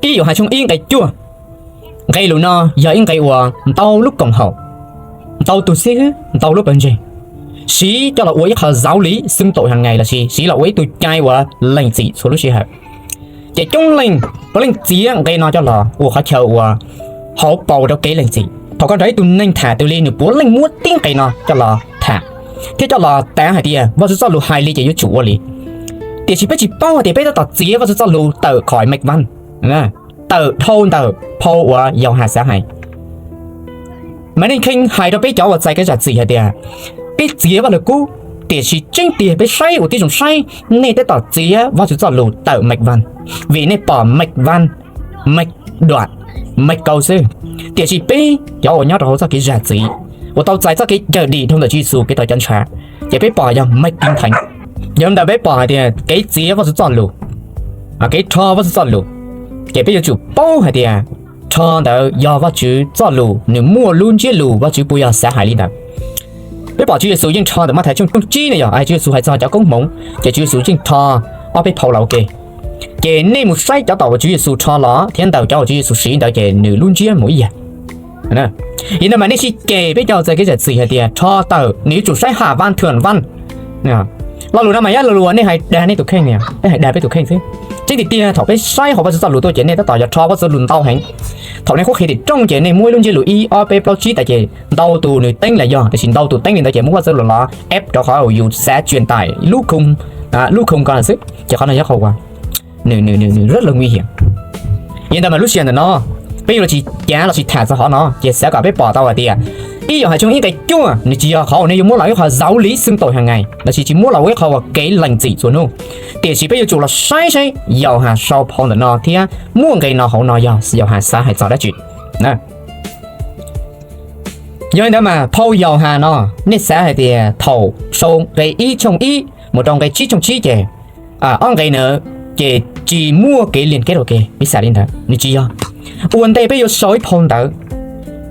Ib Yauhas tshooj ib nqe cuaj, nqe lus no yog ib nqe uas ntau lub koom haum, ntau tus xib hwb, ntau lub pawg ntseeg siv coj los ua ib qho giáo lý xưng tội hàng ngày lossis siv los ua ib tug cai uas lees txim txhua lub sij hawm. Ces coob leej puav leej txiav nqe no coj los ua qhov chaw uas hauv paus rau kev lees txim. Thaum koj nrog ib tug neeg tham twg li nws puav leej muab tib nqe no coj los tham thiab coj los tav hais tias Vajtswv txoj lus hais li ces yuav tsum ua li. Tiam sis peb tsis paub hais tias peb tab tom txiav Vajtswv txoj lus tawm khỏi mạch văn, tawm dhau ntawm phau uas Yauhas xav hais. Mas nej kheev hais rau peb cov uas txais kev zam txim hais tias peb txiav Vajluskub, tiam sis tseeb tiag peb saib ua tib zoo saib nej tab tom txiav Vajtswv txoj lus tawm mạch văn, vim nej pom mạch văn, mạch đoạn, mạch cầu xwb. Tiam sis peb cov uas nyob rau hauv txoj kev zam txim uas tau txais txoj kev cawm dim dhau ntawm Tswv Yexus kev tau cov ntshav, ces peb pom yog mạch kinh thánh. Yog li ntawd peb pom hais tias kev txiav Vajtswv txoj lus, kev rho Vajtswv txoj lus, ces peb yuav tsum paub hais tias rho ntawd yog Vajtswv txoj lus, nws muaj lub ntsiab lus Vajtswv puas yog xav hais li ntawd. Peb pom Tswv Yexus yeej rho ntawm Mathais tshooj tsib ne, yog Tswv Yexus hais txog cov koob hmoov ces Tswv Yexus yeej rho ob peb phau los ua ke. Ces nej mus saib cov tom uas Tswv Yexus rho los thiab ntawm cov uas Tswv Yexus siv ntawd ces nws lub ntsiab mus ib yam. Yog li ntawd mas nej sib ceg peb cov txais kev zam txim hais tias rho tawm nws yuav tsum saib ham vaj thwm vaj. Lo lus no mas yog lo lus uas nej hais dag nej tus kheej, peb hais dag peb tus kheej xwb. Tseeb tiag tiag thaum peb saib hauv Vajtswv txoj lus tuaj ces nej tab tom yog rho Vajtswv lus ntau heev. Thaum nej qhuab qhia tim rooj ces nej muab ib lub ntsiab lus ib ob peb plaub tsib tas ces ntau tus nws teeb los yog, tiam sis ntau tus teeb li ntawd ces muab Vajtswv lus los ép rau qhov yus xav truyền tải lub khung, lub khung ko xwb ces qhov no yog qhov uas nws, nws, nws rất là nguy hiểm. Yog li ntawd mas lub sij hawm ntawm no peb yuav los tsis cav los tsis tham txog qhov no ces xav kom peb pom tau hais tias ib Yauhas tshooj ib nqe cuaj nws tsis yog qhov uas nej yuav muab los ua ib qho giáo lý xưng tội hàng ngày lossis tsis muab los ua ib qho uas kev lees txim txhua hnub. Tiam sis peb yuav tsum los saib saib Yauhas sau phau ntawm no thiab muaj nqe no hauv no yog Yauhas xav hais txog dab tsi. Yog li ntawd mas phau Yauhas no nej xav hais tias thaum sau nqe ib tshooj ib mus rau nqe tsib tshooj tsib ces ob nqe na ces tsis muaj kev liên kết rau ke, peb xav li ntawd nws tsis yog. Ua ntej peb yuav sau ib phau ntawv,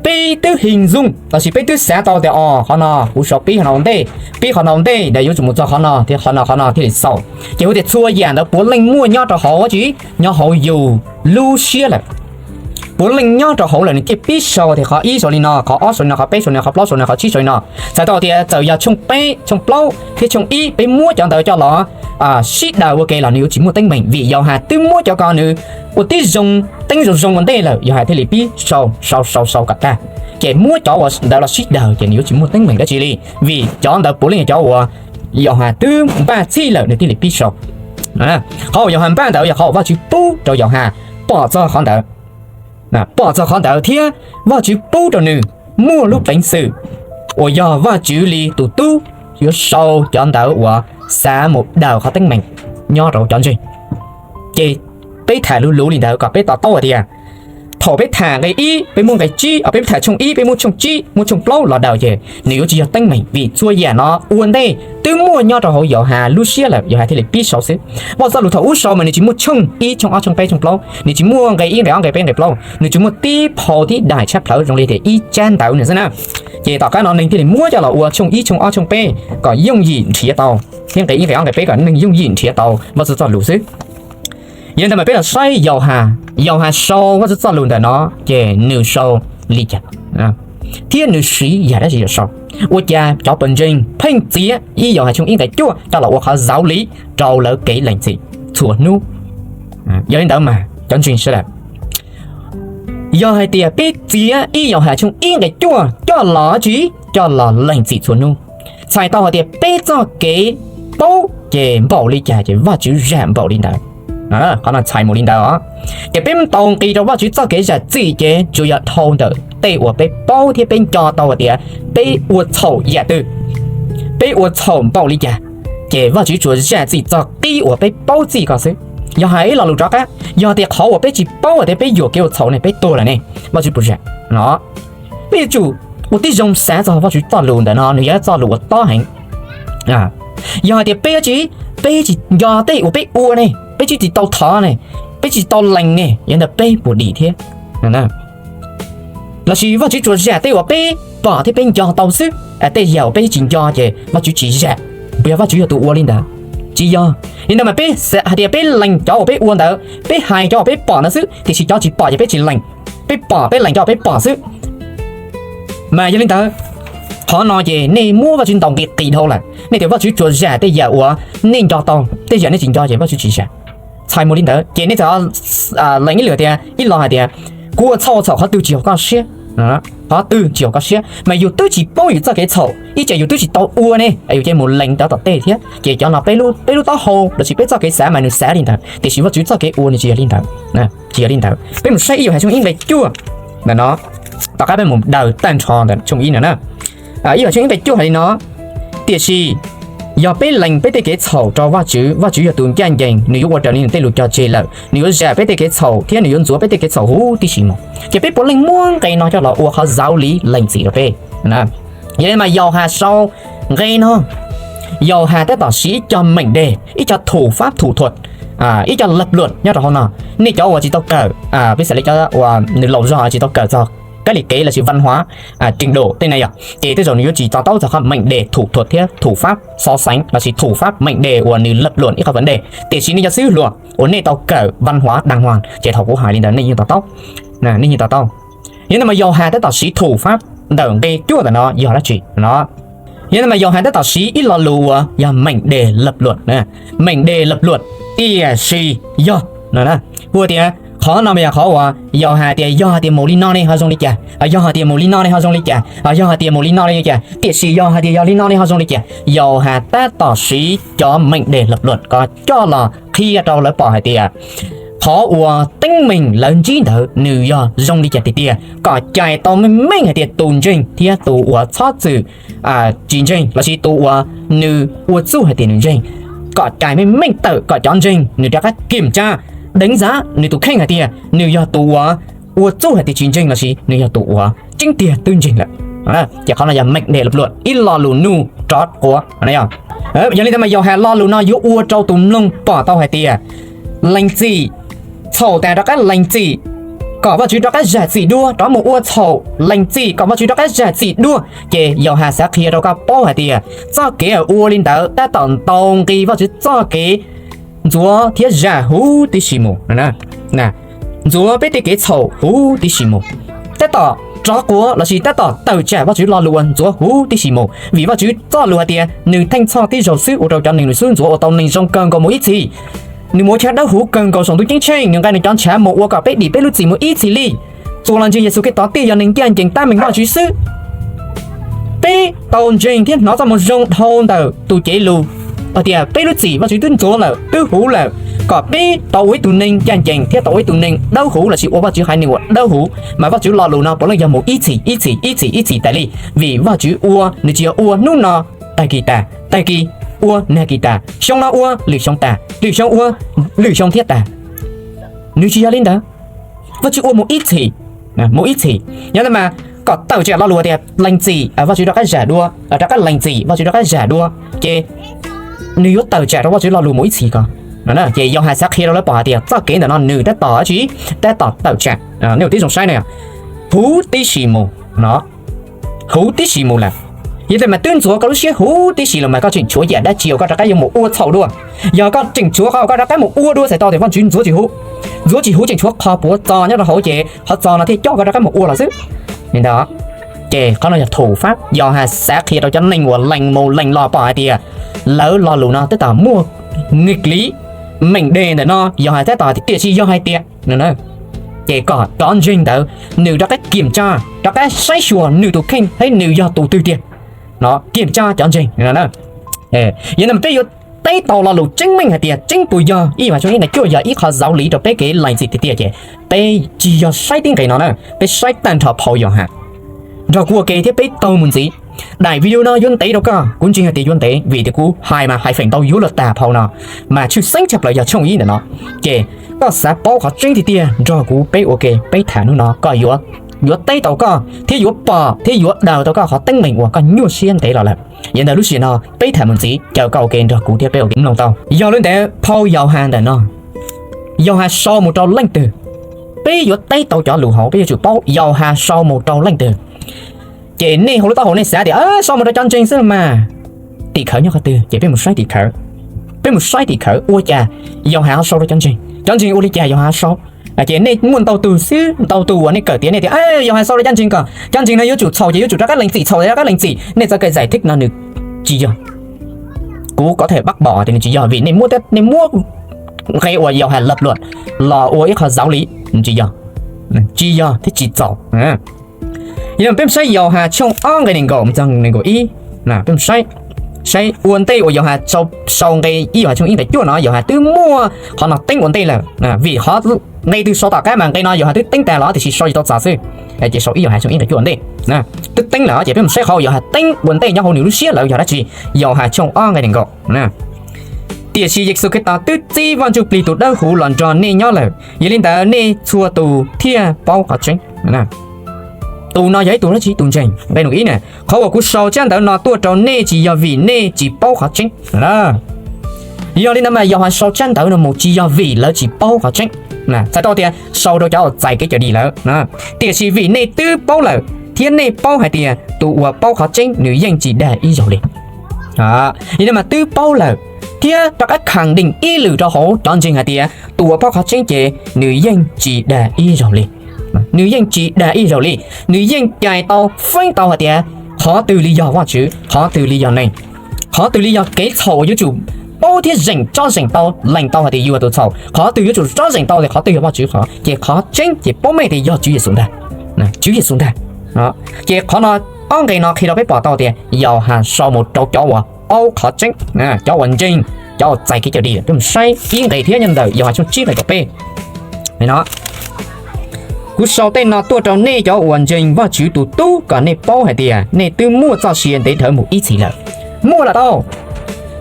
peb twb hình dung lossis peb twb xav tau tias o qhov no kuv sau pib qhov no ua ntej, pib qhov no ua ntej ntawd yuav tsum mus txog qhov no thiab qhov no qhov no thiaj li xaus. Ces hu tias txhua yam ntawd puav leej muaj nyob rau hauv dab tsi, nyob hauv yus lub siab lawm. Puav leej nyob rau hauv lawm nws thiaj pib sau tias qhov ib sau li no, qhov ob sau li no, qhov peb sau li no, qhov plaub sau li no, qhov tsib sau li no. Txhais tau tias txawm yog tshooj peb, tshooj plaub thiab tshooj ib peb muab cov ntawd coj los sib daws ua ke los nws yuav tsis muaj teeb meem vim Yauhas twb muab cov ko nws ua tib zoo teeb zoo zoo ua ntej lawm, Yauhas thiaj li pib sau sau sau sau kom tag. Ces muab cov ntawd los sib daws ces nws yuav tsis muaj teeb meem dab tsi li, vim cov ntawd puav leej yog cov uas Yauhas twb npaj txhij lawm nws thiaj li pib sau. Qhov uas Yauhas npaj ntawd yog qhov uas Vajtswv pub rau Yauhas pom txog qhov ntawd, pom txog qhov ntawd thiab Vajtswv pub rau nws muaj lub peev xwm uas yog Vajtswv li tus tub yuav sau cov ntawv uas xav mus daws qhov teeb meem nyob rau cov ntseeg. Ces peb tham luv luv li ntawd kom peb to taub hais tias thaum peb tham nqe ib peb muab nqe tsib, peb tham tshooj ib peb muab tshooj tsib, muab tshooj plaub los daws ces nws yuav tsis yog teeb meem vim txhua yam no ua ntej twb muaj nyob rau hauv Yauhas lub siab lawm, Yauhas thiaj li pib sau xwb. Vajtswv txoj lus thaum ub sau mas nws tsis muaj tshooj ib, tshooj ob, tshooj peb, tshooj plaub, nws tsis muaj nqe ib, nqe ob, nqe peb, nqe plaub, nws tsis muaj tib phau tib daim tshaj plawv zoo li tias ib tsab ntawv nws xwb na. Ces tom qab no neeg thiaj li muab coj los ua tshooj ib, tshooj ob, tshooj peb kom yooj yim nrhiav tau thiab nqe ib, nqe ob, nqe peb kom neeg yooj yim nrhiav tau Vajtswv txoj lus xwb. Yog li ntawd mas peb los saib Yauhas, Yauhas sau Vajtswv txoj lus ntawm no ces nws sau li cas thiab nws siv yam dab tsi los sau. Ua cas cov pawg ntseeg pheej txiav ib Yauhas tshooj ib nqe cuaj coj los ua qhov giáo lý rau lawv kev lees txim txhua hnub? Yog li ntawd mas cov ntseeg sawv daws, yog hais tias peb txiav ib Yauhas tshooj ib nqe cuaj coj los tsis coj los lees txim txhua hnub, txhais tau hais tias peb txoj kev paub ces npaum li cas ces Vajtswv zam npaum li ntawd. Qhov no txhais mus li ntawd os. Ces peb tau nqis rau Vajtswv txoj kev zam txim ces tsuas yog dhau ntawm tej uas peb paub thiab peb nco tau hais tias peb ua txhaum yam twg, peb ua txhaum npaum li cas, ces Vajtswv tsuas zam txim txog qib uas peb paub txij ko xwb. Yog hais ib lo lus rov qab, yog tias qhov uas peb tsis paub hais tias peb yuam kev ua txhaum ne peb tuag lawm ne, Vajtswv puas zam no? Peb yuav tsum ua tib zoo xav txog Vajtswv txoj lus ntawm no, nws yog txoj lus uas tob heev. Yog hais tias peb tsis, peb tsis nco tej uas peb ua ne, peb tsis tau thov ne, peb tsis tau lees ne, yog ntawd peb puas dim thiab? Lossis Vajtswv tsuas zam tej uas peb pom thiab peb nco tau xwb, tej yam uas peb tsis nco ces Vajtswv tsis zam? Puas yog Vajtswv yog tus ua li ntawd? Tsis yog. Li ntawd mas peb hais tias peb lees cov uas peb ua ntawd, peb hais cov uas peb pom ntawd xwb, tiam sis cov tsis pom ces peb tsis lees. Peb pom, peb lees cov uas peb pom xwb. Mas yog li ntawd, qhov no ces nej muab Vajtswv ntaus nqi qis dhau lawm. Nej tias Vajtswv tsuas zam tej yam uas nej nco tau, tej yam nej tsis nco ces Vajtswv tsis zam. Txhais mus li ntawd ces nej txawm lees ib lwm tias, ib lo hais tias, kuv ua txhaum txhaum qhov twg tsis haum koj siab, qhov twg tsis haum koj siab, mas yus twb tsis paub yus txoj kev txhaum ib tsam yus twb tsis tau ua ne, yus cia mus lees ntawd tom tej thiab. Ces cov no peb lub taub hau los sis peb txoj kev xav mas nws xav li ntawd, tiam sis Vajtswv txoj kev ua nws tsis yog li ntawd. Tsis yog li ntawd. Peb mus saib ib Yauhas tshooj ib nqe cuaj ntawm no, tom qab peb mus daws tag nrho ntawm tshooj ib no na. Ib Yauhas tshooj ib nqe cuaj hais li no, tiam sis yog peb lees peb tej kev txhaum rau Vajtswv, Vajtswv yog tus ncaj ncees, nws yuav ua raws li nws tej lus cog tseg lawm, nws yuav zam peb tej kev txhaum thiab nws yuav ntxuav peb tej kev txhaum huv tib si mus. Ces peb puav leej muab nqe no coj los ua qhov zaum li lees txim rau peb. Yog li mas Yauhas sau nqe no, Yauhas tab tom siv ib co meem des, ib co thum fab thum thuam, ib co laj pluam nyob rau hauv no. Nej cov uas tsis tau kawm, peb xav li cov uas nws laus zog tsis tau kawm txog kab li kev los sis văn hóa trình độ tej na yom, ces tej zaum nws yuav tsis to taub txog qhov meem des thum thuam thiab thum fab so sánh los sis thum fab meem des uas nws laj pluam ib qhov vấn đề. Tiam sis nej cov xib hwb hluas uas nej tau kawm văn hóa đàng hoàng ces thaum kuv hais li ntawd nej yeej to taub, nej yeej to taub. Yog li ntawd mas Yauhas tab tom siv thum fab ntawm nqe cuaj ntawm no yog dab tsi no? Yog li ntawd mas Yauhas tab tom siv ib lo lus uas yog meem des laj pluam, meem des laj pluam, tiam sis yog no, hu tias qhov no mas yog qhov uas Yauhas tias yog hais tias mus li no ne ho zoo li cas, yog hais tias mus li no ne ho zoo li cas, yog hais tias mus li no ne li cas, tiam sis yog hais tias yog li no ne ho zoo li cas. Yauhas tab tom siv cov meem des laj pluam ko coj los qhia rau lawv pom hais tias qhov uas teeb meem lawv ntsib ntawd nws yog zoo li cas tiag tiag, kom cais tau meej meej hais tias tus ntseeg thiab tus uas txhob txwm tsis ntseeg los sis tus uas nws ua txuj hais tias nws ntseeg, kom cais meej meej tawm kom cov ntseeg nws rov qab kiểm tra, đánh giá nws tus kheej hais tias nws yog tus uas ua txuj hais tias tsis ntseeg los sis nws yog tus uas tseeb tiag twb ntseeg lawm. Ces qhov no yog meem des laj pluam, ib lo lus nug rov quav. Yog li ntawd mas Yauhas lo lus no yuav ua rau tus mloog pom tau hais tias lees txim, txhaum tas rov qab lees txim, kom Vajtswv rov qab zam txim dua, rov mus ua txhaum lees txim kom Vajtswv rov qab zam txim dua. Ces Yauhas xav qhia rau koj paub hais tias txoj kev ua li ntawd tab tom ntaus nqi Vajtswv txoj kev ntxuav thiab zam huv tib si mus, ntxuav peb tej kev txhaum huv tib si mus. Tab tom rov quav los sis tab tom tawm tsam Vajtswv lo lus uas ntxuav huv tib si mus, vim Vajtswv txoj lus hais tias nws theej txhoj tib zaug xwb ua rau cov neeg nws xub ntxuav ua tau neeg zoo kawg nkaus mus ib txhis. Nws mus ua chaw dawb huv kawg nkaus saum ntuj ceeb tsheej, nws nqa nws cov ntshav mus ua kom peb dim peb lub txim mus ib txhis li. Txuas los ntseeg Yexus Khetos tiag yog neeg ncaj ncees tab meeg Vajtswv xwb. Peb tau ntseeg thiab hnov txoj moo zoo dhau ntawm tus cev lus hais tias peb lub txim Vajtswv twb ntxuav lawm, twb huv lawm, kom peb tau ua ib tug neeg ncaj ncees thiab tau ua ib tug neeg dawb huv los sis ua Vajtswv haiv neeg uas dawb huv. Mas Vajtswv lo lus no puav leej yog mus ib txhis ib txhis ib txhis ib txhis tas li, vim Vajtswv ua nws tsis yog ua hnub no tag kis tas, tag kis ua nag kis tas, xyoo no ua lwm xyoo tas, lwm xyoo ua lwm xyoo thiab tas. Nws tsis yog li ntawd. Vajtswv ua mus ib txhis, mus ib txhis. Yog li ntawd mas kom tawm tsam lo lus tias lees txim Vajtswv rov qab zam dua, rov qab lees txim Vajtswv rov qab zam dua, ces nws yuav tawm tsam rau Vajtswv lo lus mus ib txhis ko. Ces Yauhas xav qhia rau lawv pom hais tias txoj kev ntawm no nws tab tom dab tsi, tab tom tawm tsam. Nej ua tib zoo saib no, huv tib si mus no, huv tib si mus lawm. Yog li ntawd mas twb ntxuav koj lub siab huv tib si los mas koj tseem tshuav yam dab tsi uas koj rov qab yuav mus ua txhaum dua? Yog koj tseem tshuav qhov uas koj rov qab mus ua dua txhais tau tias Vajtswv ntxuav tsis huv, ntxuav tsis huv tseem tshuav qhov puav txog nyob rau hauv ces qhov txog no thiaj coj koj rov qab mus ua los xwb. Li ntawd, ces qhov no yog thum fab Yauhas xav qhia rau cov neeg uas lees mus lees los pom hais tias lawv lo lus no tab tom muaj nghịch lý, meem des ntawm no Yauhas tab tom tiam sis yog hais tias ces kom cov ntseeg ntawd nws rov qab kiểm tra, rov qab saib xyuas nws tus kheej thiab nws yog tus twg tiag. Kiểm tra cov ntseeg. Yog li ntawd peb yuav teb tau lo lus tseeb meej hais tias tseeb puas yog ib vas tshooj ib nqe cuaj yog ib qho zaum li rau peb kev lees txim tiag tiag ces peb tsis yog saib tib nqe no na, peb saib tag nrho phau Yauhas. Nrog kuv ua ke thiab peb taug mus ntxiv. Daim video no yuav ntev rau koj, kuv ntseeg hais tias yuav ntev vim tias kuv hais mas hais feem ntau yuav luag tag phau no, mas tshwj xeeb tshaj plaws yog tshooj ib ntawm no. Ces koj xav paub qhov tseeb tiag tiag nrog kuv peb ua ke peb tham hnub no koj yuav, yuav teb tau koj thiab yuav pom thiab yuav daws tau koj qhov teeb meem uas koj nyuaj siab ntev los lawm. Yog li ntawd lub sij hawm no peb tham mus ntxiv, caw koj ua ke nrog kuv thiab peb ua ke mloog tau. Yog li ntawd phau Yauhas ntawm no, Yauhas sau mus rau leej twg? Peb yuav teb tau cov lus hauv peb yuav tsum paub Yauhas sau mus rau leej twg. Ces nej hauv lub taub hau nej xav tias sau mus rau cov ntseeg xwb los mas, tim khawv nyob qhov twg? Ces peb mus saib tim khawv. Peb mus saib tim khawv ua cas Yauhas ho sau rau cov ntseeg, cov ntseeg ua li cas Yauhas ho sau. Ces nej muaj ntau tug xwb, ntau tug uas nej kawm tias nej tias Yauhas sau rau cov ntseeg kom cov ntseeg no yuav tsum txhaum ces yuav tsum rov qab lees txim, txhaum rov qab lees txim. Nej txoj kev giải thích no nws tsis yog. Kuv có thể bác bỏ tias nws tsis yog vim nej muab, nej muab nqe uas Yauhas lập luận los ua ib qho giáo lý, nws tsis yog, tsis yog thiab tsis txhaum. Yog li peb mus saib Yauhas tshooj ob nqe nees nkaum mus txog nees nkaum ib, peb mus saib, saib ua ntej uas Yauhas sau, sau nqe ib Yauhas tshooj ib nqe cuaj no Yauhas twb muaj qhov no teeb ua ntej lawm. Vim qhov nqe twg sau tom qab mas nqe no Yauhas twb teeb tag los tiam sis sau tsis tau txaus xwb. Ces sau ib Yauhas tshooj ib nqe cuaj ua ntej twb teeb lawm, ces peb mus saib qhov Yauhas teeb ua ntej nyob hauv nws lub siab lawm yog dab tsi. Yauhas tshooj ob nqe nees nkaum. Tiam sis Yexus Khetos twb txib Vaj Ntsuj Plig tus Dawbhuv los nrog nej nyob lawm, yog li ntawd nej txhua tus thiaj paub qhov tseeb. Tus no yog ib tug dab tsi? Tus ntseeg. Nqe nees nkaum ib na, qhov uas kuv sau tsab ntawv no tuaj rau nej tsis yog vim nej tsis paub qhov tseeb. Yog li ntawd mas Yauhas sau tsab ntawv no mus tsis yog vim lawv tsis paub qhov tseeb, txhais tau tias sau rau cov uas txais kev cawm dim lawm, tiam sis vim nej twb paub lawm, thiab nej paub hais tias tus uas paub qhov tseeb nws yeej tsis dag ib zaug li. Yog li mas twb paub lawm, thiab rov qab khẳng định ib lwm rau hauv cov ntseeg hais tias tus uas paub qhov tseeb ces nws yeej tsis dag ib zaug li. Nws yeej tsis dag ib zaug li. Nws yeej cais tau, feeb tau hais tias qhov twg li yog Vajtswv, qhov twg li yog neeg, qhov twg li yog kev txhaum uas yuav tsum paub thiab zeem, tsob zeem tau, lees tau hais tias yus yog tus txhaum, qhov twg yuav tsum tsob zeem tau tias qhov twg yog Vajtswv qhov, ces qhov tseeb ces paub meej tias yog Tswv Yexus ntag. Tswv Yexus ntag. Ces qhov no, ob nqe no qhia rau peb pom tau tias Yauhas sau mus rau cov uas paub qhov tseeb, cov uas ntseeg, cov uas txais kev cawm dim. Peb mus saib ib nqe thiab nyob ntawm Yauhas tshooj tsib nqe kaum peb no, kuv sau tej no tuaj rau nej cov uas ntseeg Vajtswv tus Tub kom nej paub hais tias nej twb muaj txoj sia ntev dhawv mus ib txhis lawm. Muaj lawm tau.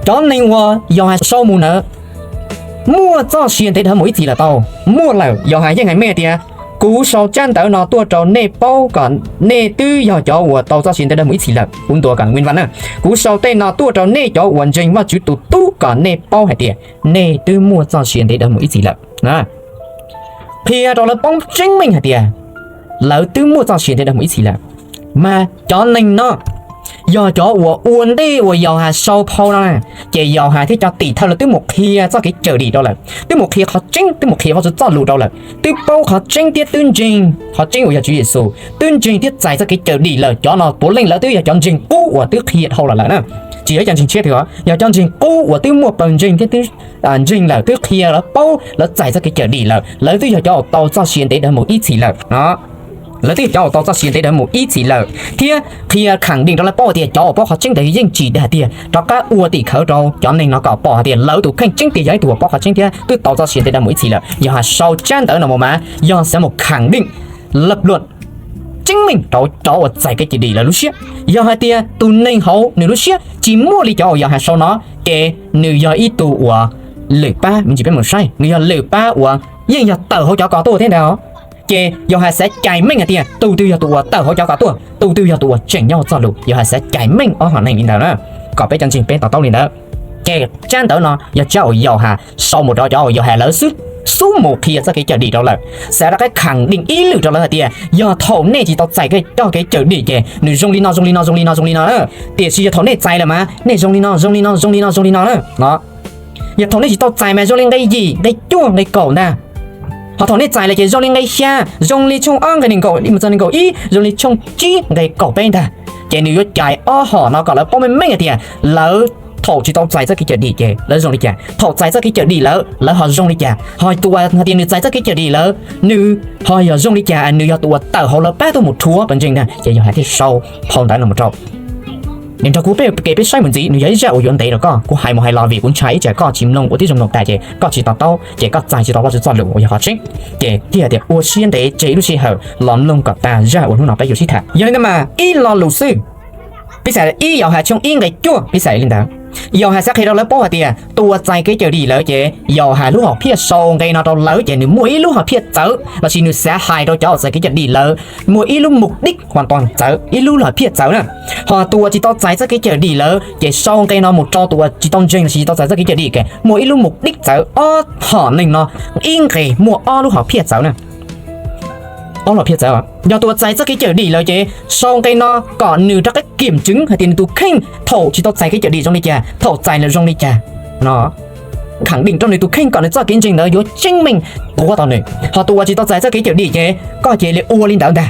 Cov neeg uas Yauhas sau mus ntawd muaj txoj sia ntev dhawv mus ib txhis lawm tau. Muaj lawm, Yauhas yeej hais meej tias kuv sau tsab ntawv no tuaj rau nej paub kom nej twb yog cov uas tau txoj sia ntev dhawv mus ib txhis lawm. Kuv ntuas kom nguyên văn na, kuv sau tej no tuaj rau nej cov uas ntseeg Vajtswv tus Tub kom nej paub hais tias nej twb muaj txoj sia ntev dhawv mus ib txhis lawm. Qhia rau lawv paub tseeb meej hais tias lawv twb muaj txoj sia ntev dhawv mus ib txhis lawm. Mas cov neeg no yog cov uas ua ntej uas Yauhas sau phau no, ces Yauhas thiab cov tim thawj lawv twb mus qhia txoj kev cawm dim rau lawm, twb mus qhia qhov tseeb, twb mus qhia Vajtswv txoj lus rau lawm, twb paub qhov tseeb thiab twb ntseeg qhov tseeb uas yog Tswv Yexus, twb ntseeg thiab txais txoj kev cawm dim lawm. Cov no puav leej lawv twb yog cov ntseeg qub uas twb qhia dhau los lawm na. Tsis yog ib cov ntseeg tshiab twg os, yog cov ntseeg qub uas twb muaj pawg ntseeg thiab twb ntseeg lawm, twb qhia lawv paub, lawv txais txoj kev cawm dim lawm, lawv twb yog cov uas tau txoj sia ntev dhawv mus ib txhis lawm. Lawv twb yog cov uas tau txoj sia ntev dhawv mus ib txhis lawm, thiab qhia khẳng định rau lawv paub tias cov uas paub qhov tseeb ntawd yeej tsis dag tiag, rov qab ua tim khawv rau cov neeg no kom pom hais tias lawv tus kheej tseeb tiag yog ib tug uas paub qhov tseeb thiab twb tau txoj sia ntev dhawv mus ib txhis lawm. Yauhas sau tsab ntawv no mus mas yog xav mus khẳng định, lập luận tseeb meej rau cov uas txais kev cawm dim lawv lub siab. Yog hais tias tus neeg hauv nws lub siab tsis muaj li cov uas Yauhas sau no, ces nws yog ib tug uas lwm pab, me ntsis peb mus saib, nws yog lwm pab uas yeej yog tawm hauv cov ko tuaj thiab ntag. Ces Yauhas xav cais meej hais tias tus twg yog tus uas tawm hauv cov ko tuaj, tus twg yog tus uas tseem nyob hauv txoj lus, Yauhas xav cais meej ob hom neeg li ntawd na, kom peb cov ntseeg peb to taub li ntawd. Ces tsab ntawv no yog tsab uas Yauhas sau mus rau cov uas Yauhas lawv xub, xub mus qhia txoj kev cawm dim rau lawm, xav rov qab khẳng định ib lwm rau lawv hais tias yog thaum nej tsis tau txais txoj kev cawm dim ces nws zoo li no zoo li no zoo li no zoo li no na, tiam sis yog thaum nej txais lawm mas nej zoo li no zoo li no zoo li no zoo li no na. Yog thaum nej tsis tau txais mas zoo li nqe yim, nqe cuaj, nqe kaum ntag. Ho thaum nej txais lawm ces zoo li nqe xya, zoo li tshooj ob nqe nees nkaum ib mus txog nees nkaum ib, zoo li tshooj tsib nqe kaum peb ntag. Ces nws yuav cais ob hom no kom lawv paub meej meej hais tias lawv thaum tsis tau txais txoj kev cawm dim ces lawv zoo li cas, thaum txais txoj kev cawm dim lawm lawv ho zoo li cas, ho tus uas hais tias nws txais txoj kev cawm dim lawm nws ho yog zoo li cas, nws yog tus uas tawm hauv lawv pab tuaj mus rhuav pawg ntseeg ntag. Ces Yauhas thiaj sau phau ntawv no mus rau. Nrog kuv peb ua ke peb saib mus ntxiv, nws yog ib zaj uas yuav ntev rau koj, kuv hais mus hais los vim kuv ntshai ib tsam koj tsis mloog ua tib zoo mloog tas ces koj tsis to taub ces koj txais tsis tau Vajtswv txoj lus uas yog qhov tseeb, ces thiaj hais tias ua siab ntev tseg ib lub sij hawm los mloog kom tag zaj uas hnub no peb yuav sib tham. Yog li ntawd mas ib lo lus xwb, piv xam ib Yauhas tshooj ib nqe cuaj piv xam li ntawd. Yauhas xav qhia rau lawv paub hais tias tus uas txais kev cawm dim lawm ces Yauhas lub hom phiaj sau nqe no rau lawv ces nws muaj ib lub hom phiaj txawv lossis nws xav hais rau cov uas txais kev cawm dim lawm muaj ib lub mục đích hoàn toàn txawv, ib lub hom phiaj txawv na. Ho tus uas tsis tau txais txoj kev cawm dim lawm ces sau nqe no mus rau tus uas tsis tau ntseeg lossis tsis tau txais txoj kev cawm dim ces muaj ib lub mục đích txawv. Ob hom neeg no ib nqe muaj ob lub hom phiaj txawv na. Ob lub hom phiaj txawv, yog tus uas txais txoj kev cawm dim lawm ces sau nqe no kom nws rov qab kiểm chứng hais tias nws tus kheej thaum tsis tau txais kev cawm dim zoo li cas, thaum txais lawm zoo li cas no. khẳng định rau nws tus kheej kom nws txoj kev ntseeg ntawd yuav tseeb meej tuav tau nws. Ho tus uas tsis tau txais txoj kev cawm dim ces koj cia li ua li ntawd ntag,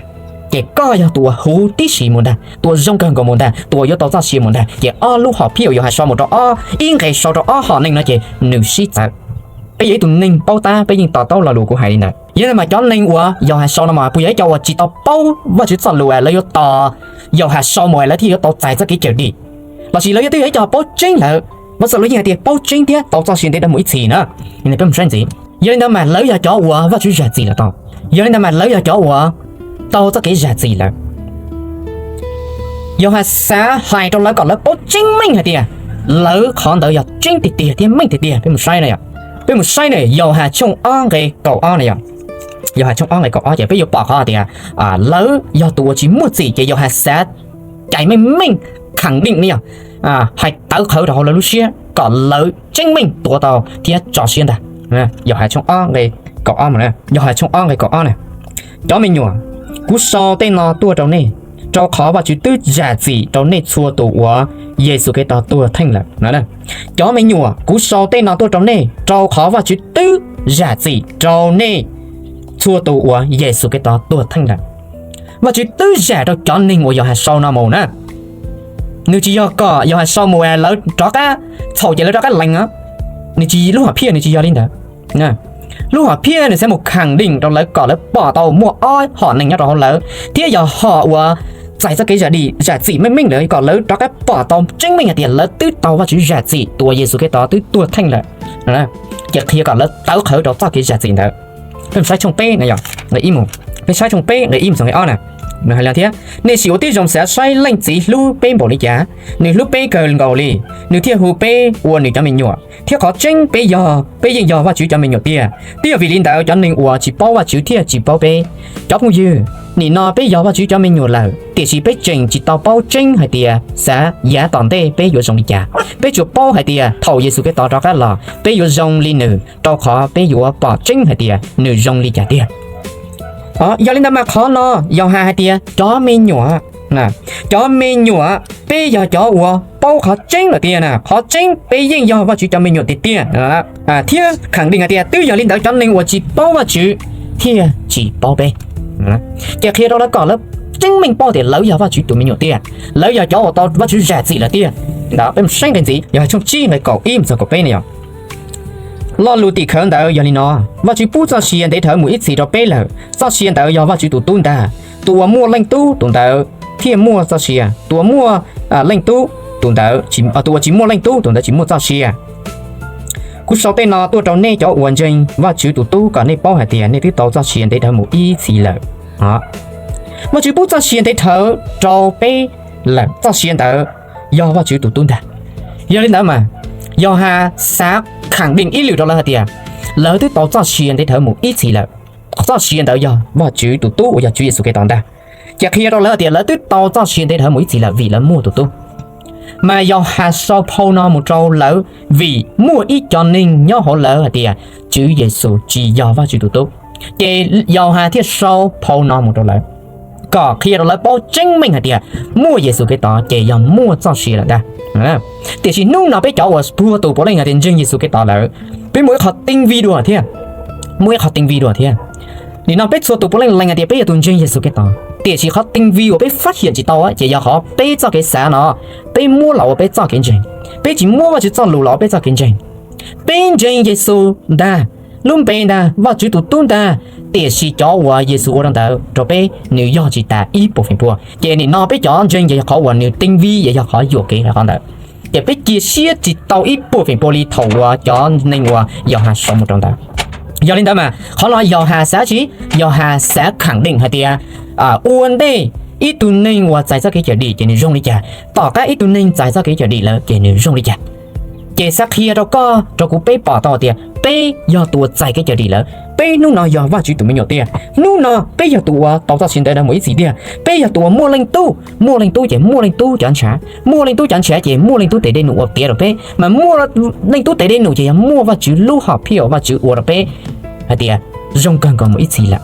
ces koj yog tus uas huv tib si mus ntag, tus uas zoo kawg nkaus mus ntag, tus uas yuav tau txoj sia mus ntag. Ces ob lub hom phiaj uas Yauhas sau mus rau ob, ib nqe sau rau ob hom neeg no ces nws sib txawv. Peb yog ib tug neeg paub tab peb yeej to taub lo lus kuv hais li ntawd. Yog li ntawd mas cov neeg uas Yauhas sau no mas puas yog ib co uas tsis tau paub Vajtswv txoj lus es lawv yuav tos Yauhas sau mus es lawv thiaj yuav tau txais txoj kev cawm dim, lossis lawv yog twb yog ib co paub tseeb lawm? Mas txoj lus yeej hais tias paub tseeb thiab tau txoj sia ntev dhawv mus ib txhis na. Peb mus saib ntxiv. Yog li ntawd mas lawv yog cov uas Vajtswv zam txim lawm tau. Yog li ntawd mas lawv yog cov uas tau txoj kev zam txim lawm. Yauhas xav hais rau lawv kom lawv paub tseeb meej hais tias lawv qhov ntawd yog tseeb tiag tiag thiab meej tiag tiag. Peb mus saib na, peb mus saib na, Yauhas tshooj ob nqe kaum ob na yog, Yauhas tshooj ob nqe kaum ob ces peb yuav pom qhov tias lawv yog tus uas tsis muaj txim ces Yauhas xav cais meej meej khẳng định ne yog, hais tawv qhawv rau hauv lawv lub siab kom lawv tseeb meej tuav tau thiab tso siab ntag. Yauhas tshooj ob nqe kaum ob, Yauhas tshooj ob nqe kaum ob na. Cov me nyuam, kuv sau tej no tuaj rau nej, rau qhov Vajtswv twb zam txim rau nej txhua tus uas Yexus Khetos tuag theej lawm. Cov me nyuam, kuv sau tej no tuaj rau nej, rau qhov Vajtswv twb zam txim rau nej txhua tus uas Yexus Khetos tuag theej lawm. Vajtswv twb zam rau cov neeg uas Yauhas sau no mus na. Nws tsis yog kom Yauhas sau mus lawv rov qab txhaum ces lawv rov qab lees. Nws tsis, lub hom phiaj nws tsis yog li ntawd. Lub hom phiaj nws xav mus khẳng định rau lawv kom lawv pom tau muaj ob hom neeg nyob rau hauv lawv, thiab yog hom uas txais txoj kev zam txim meej meej lawm kom lawv rov qab pom tau tseeb meej hais tias lawv twb tau Vajtswv zam txim, tus uas Yexus Khetos twb tuag theej lawm. Ces qhia kom lawv tawv qhawv rau txoj kev zam txim ntawd. Peb mus saib tshooj peb, peb saib tshooj peb nqe ib mus txog nqe ob na. Nws hais li thiab, nej sim ua tib zoo xav saib Leej Txiv hlub peb npaum li cas. Nws hlub peb kawg nkaus li, nws thiaj hu peb ua nws cov me nyuam. Thiab qhov tseeb peb yog, peb yeej yog Vajtswv cov me nyuam tiag. Twb yog vim li ntawd cov neeg uas tsis paub Vajtswv thiaj tsis paub peb. Cov phooj ywg, nim no peb yog Vajtswv cov me nyuam lawm, tiam sis peb tseem tsis tau paub tseeb hais tias xav yav tom ntej peb yuav zoo li cas. Peb tsuas paub hais tias thaum Yexus Khetos rov qab los peb yuav zoo li nws, rau qhov peb yuav pom tseeb hais tias nws zoo li cas tiag. Yog li ntawd mas qhov no Yauhas hais tias cov me nyuam, cov me nyuam, peb yog cov uas paub qhov tseeb lawm tiag na, qhov tseeb peb yeej yog Vajtswv cov me nyuam tiag tiag, thiab khẳng định hais tias twb yog li ntawd cov neeg uas tsis paub Vajtswv thiaj tsis paub peb. Ces qhia rau lawv kom lawv tseeb meej paub tias lawv yog Vajtswv tus me nyuam tiag, lawv yog cov uas tau Vajtswv zam txim lawm tiag. Ntawd peb mus saib nqe ntxiv, yog hais tshooj tsib nqe kaum ib mus txog kaum peb ne yog, lo lus tim khawv ntawd yog li no: Vajtswv pub txoj sia ntev dhawv mus ib txhis rau peb lawm, txoj sia ntawd yog Vajtswv tus Tub ntag. Tus uas muaj Leej Tub tus ntawd thiaj muaj txoj sia, tus uas muaj Leej Tub tus ntawd, tus uas tsis muaj Leej Tub tus ntawd tsis muaj txoj sia. Kuv sau tej no tuaj rau nej cov uas ntseeg Vajtswv tus Tub kom nej paub hais tias nej twb tau txoj sia ntev dhawv mus ib txhis lawm. Vajtswv pub txoj sia ntev dhawv rau peb lawm, txoj sia ntawd yog Vajtswv tus Tub ntag. Yog li ntawd mas Yauhas xav khẳng định ib lwm rau lawv hais tias lawv twb tau txoj sia ntev dhawv mus ib txhis lawm. Txoj sia ntawd yog Vajtswv tus Tub uas yog Tswv Yexus Khetos ntag. Ces qhia rau lawv tias lawv twb tau txoj sia ntev dhawv mus ib txhis lawm vim lawv muaj tus Tub. Mas Yauhas sau phau no mus rau lawv vim muaj ib co neeg nyob hauv lawv hais tias Tswv Yexus tsis yog Vajtswv tus Tub. Ces Yauhas thiaj sau phau no mus rau lawv kom qhia rau lawv paub tseeb meej hais tias muaj Yexus Khetos ces yog muaj txoj sia lawm ntag. Tiam sis hnub no peb cov uas txhua tus puav leej hais tias ntseeg Yexus Khetos lawm, peb muaj ib qho tinh vi dua thiab. Muaj ib qho tinh vi dua thiab. Nim no peb txhua tus puav leej lees hais tias peb yog tus ntseeg Yexus Khetos, tiam sis qhov tinh vi uas peb phát hiện tsis tau ces yog qhov peb txoj kev xav no peb muab los ua peb txoj kev ntseeg. Peb tsis muab Vajtswv txoj lus los ua peb txoj kev ntseeg. Peb ntseeg Yexus ntag, lub npe ntag, Vajtswv tus Tub ntag, tiam sis cov uas Yexus ua rau ntawd rau peb nws yog tsis tas ib puas feem pua. Ces nim no peb cov ntseeg ces yog qhov uas nws tinh vi, yog qhov yuam kev qhov ntawd. Ces peb cia siab tsis tau ib puas feem pua li thaum uas cov neeg uas Yauhas sau mus rau ntawd. Yog li ntawd mas qhov no Yauhas xav tsi, Yauhas xav khẳng định hais tias ua ntej ib tug neeg uas txais txoj kev cawm dim ces nws zoo li cas, tom qab ib tug neeg txais txoj kev cawm dim lawm ces nws zoo li cas. Ces xav qhia rau koj rau kuv peb pom tau tias peb yog tus uas txais kev cawm dim lawm, peb hnub no yog Vajtswv tus me nyuam tiag. Hnub no peb yog tus uas tau txoj sia ntev dhawv mus ib txhis tiag, peb yog tus uas muaj Leej Tub. Muaj Leej Tub ces muaj Leej Tub cov ntshav, muaj Leej Tub cov ntshav ces muaj Leej Tub tes dej num ua tiav rau peb, mas muaj Leej Tub tes dej num ces yog muaj Vajtswv lub hom phiaj uas Vajtswv ua rau peb hais tias zoo kawg nkaus mus ib txhis lawm.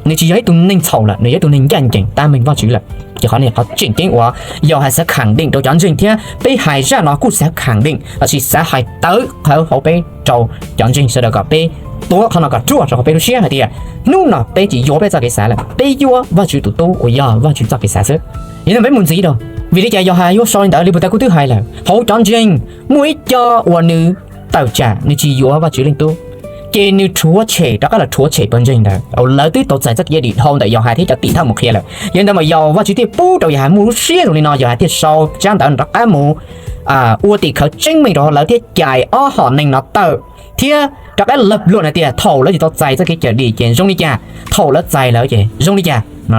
nws tsis yog ib tug neeg txhaum lawm, nws yog ib tug neeg ncaj ncees tab meeg Vajtswv lawm. Ces qhov no qhov tseem ceeb uas Yauhas xav khẳng định rau cov ntseeg thiab peb hais zaj no kuj xav khẳng định lossis xav hais tawv qhawv hauv peb rau cov ntseeg sawv daws kom peb tuav qhov no kom ruaj rau hauv peb lub siab hais tias hnub no peb tsis yuav peb txoj kev xav lawm, peb yuav Vajtswv tus tub uas yog Vajtswv txoj kev xav xwb. Yog li ntawd peb mus ntxiv rau, vim li cas Yauhas yuav sau li ntawd? Li puag ta kuj twb hais lawm, hauv cov ntseeg muaj ib co uas nws tawm tsam nws tsis yuav Vajtswv leej tub, ces nws rhuav tshem, rov qab los rhuav tshem pawg ntseeg ntawd uas lawv twb tau txais txoj kev cawm dim dhau ntawm Yauhas thiab cov tim thawj mus qhia lawm. Yog li ntawd mas Vajtswv thiaj pub rau Yauhas muaj lub siab zoo li no, Yauhas thiaj sau tsab ntawv rov qab mus ua tim khawv tseeb meej rau lawv thiab cais ob hom neeg no tawm thiab rov qab lawv luam hais tias thaum lawv tsis tau txais txoj kev cawm dim ces zoo li cas, thaum lawv txais lawm ces zoo li cas no.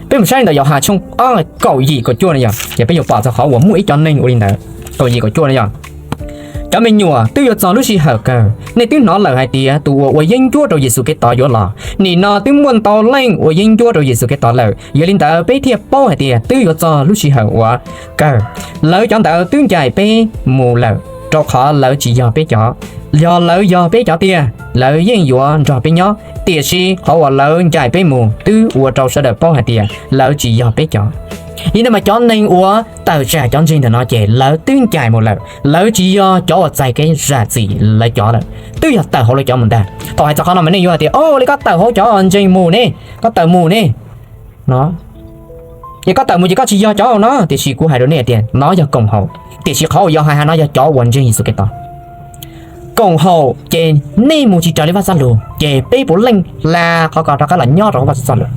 Peb mus saib ntawm Yauhas tshooj ob kaum yim kaum cuaj no yog ces peb yuav pom txog qhov uas muaj ib co neeg ua li ntawd. Kaum yim kaum cuaj no yog, cov me nyuam, twb yuav txog lub sij hawm kawg, nej twb hnov lawm hais tias tus uas ua yeeb ncuab rau Yexus Khetos yuav los. Nim no twb muaj ntau leej ua yeeb ncuab rau Yexus Khetos lawm, yog li ntawd peb thiaj paub hais tias twb yuav txog lub sij hawm uas kawg. Lawv cov ntawd twb ncaim peb mus lawm, rau qhov lawv tsis yog peb cov. Yog lawv yog peb cov tiag, lawv yeej yuav nrog peb nyob, tiam sis qhov uas lawv ncaim peb mus twb ua rau sawv daws paub hais tias lawv tsis yog peb cov. Li ntawd mas cov neeg uas tawm tsam cov ntseeg ntawm no ces lawv twb ncaim mus lawm, lawv tsis yog cov uas txais kev zam txim lawv cov lawm, twb yog tawm hauv lawv cov mus ntag. Thaum hais txog qhov no mas nej yuav hais tias, o, li koj tawm hauv cov ntseeg mus ne, koj tawm mus ne, no, ces koj tawm mus ces koj tsis yog cov no. Tiam sis kuv hais rau nej tias no yog koom haum, tiam sis qhov uas Yauhas hais no yog cov uas ntseeg Yexus Khetos. Koom haum ces nej mus tsis raws li Vajtswv txoj lus ces peb puav leej hla qhov ko rov qab los nyob rau hauv Vajtswv txoj lus,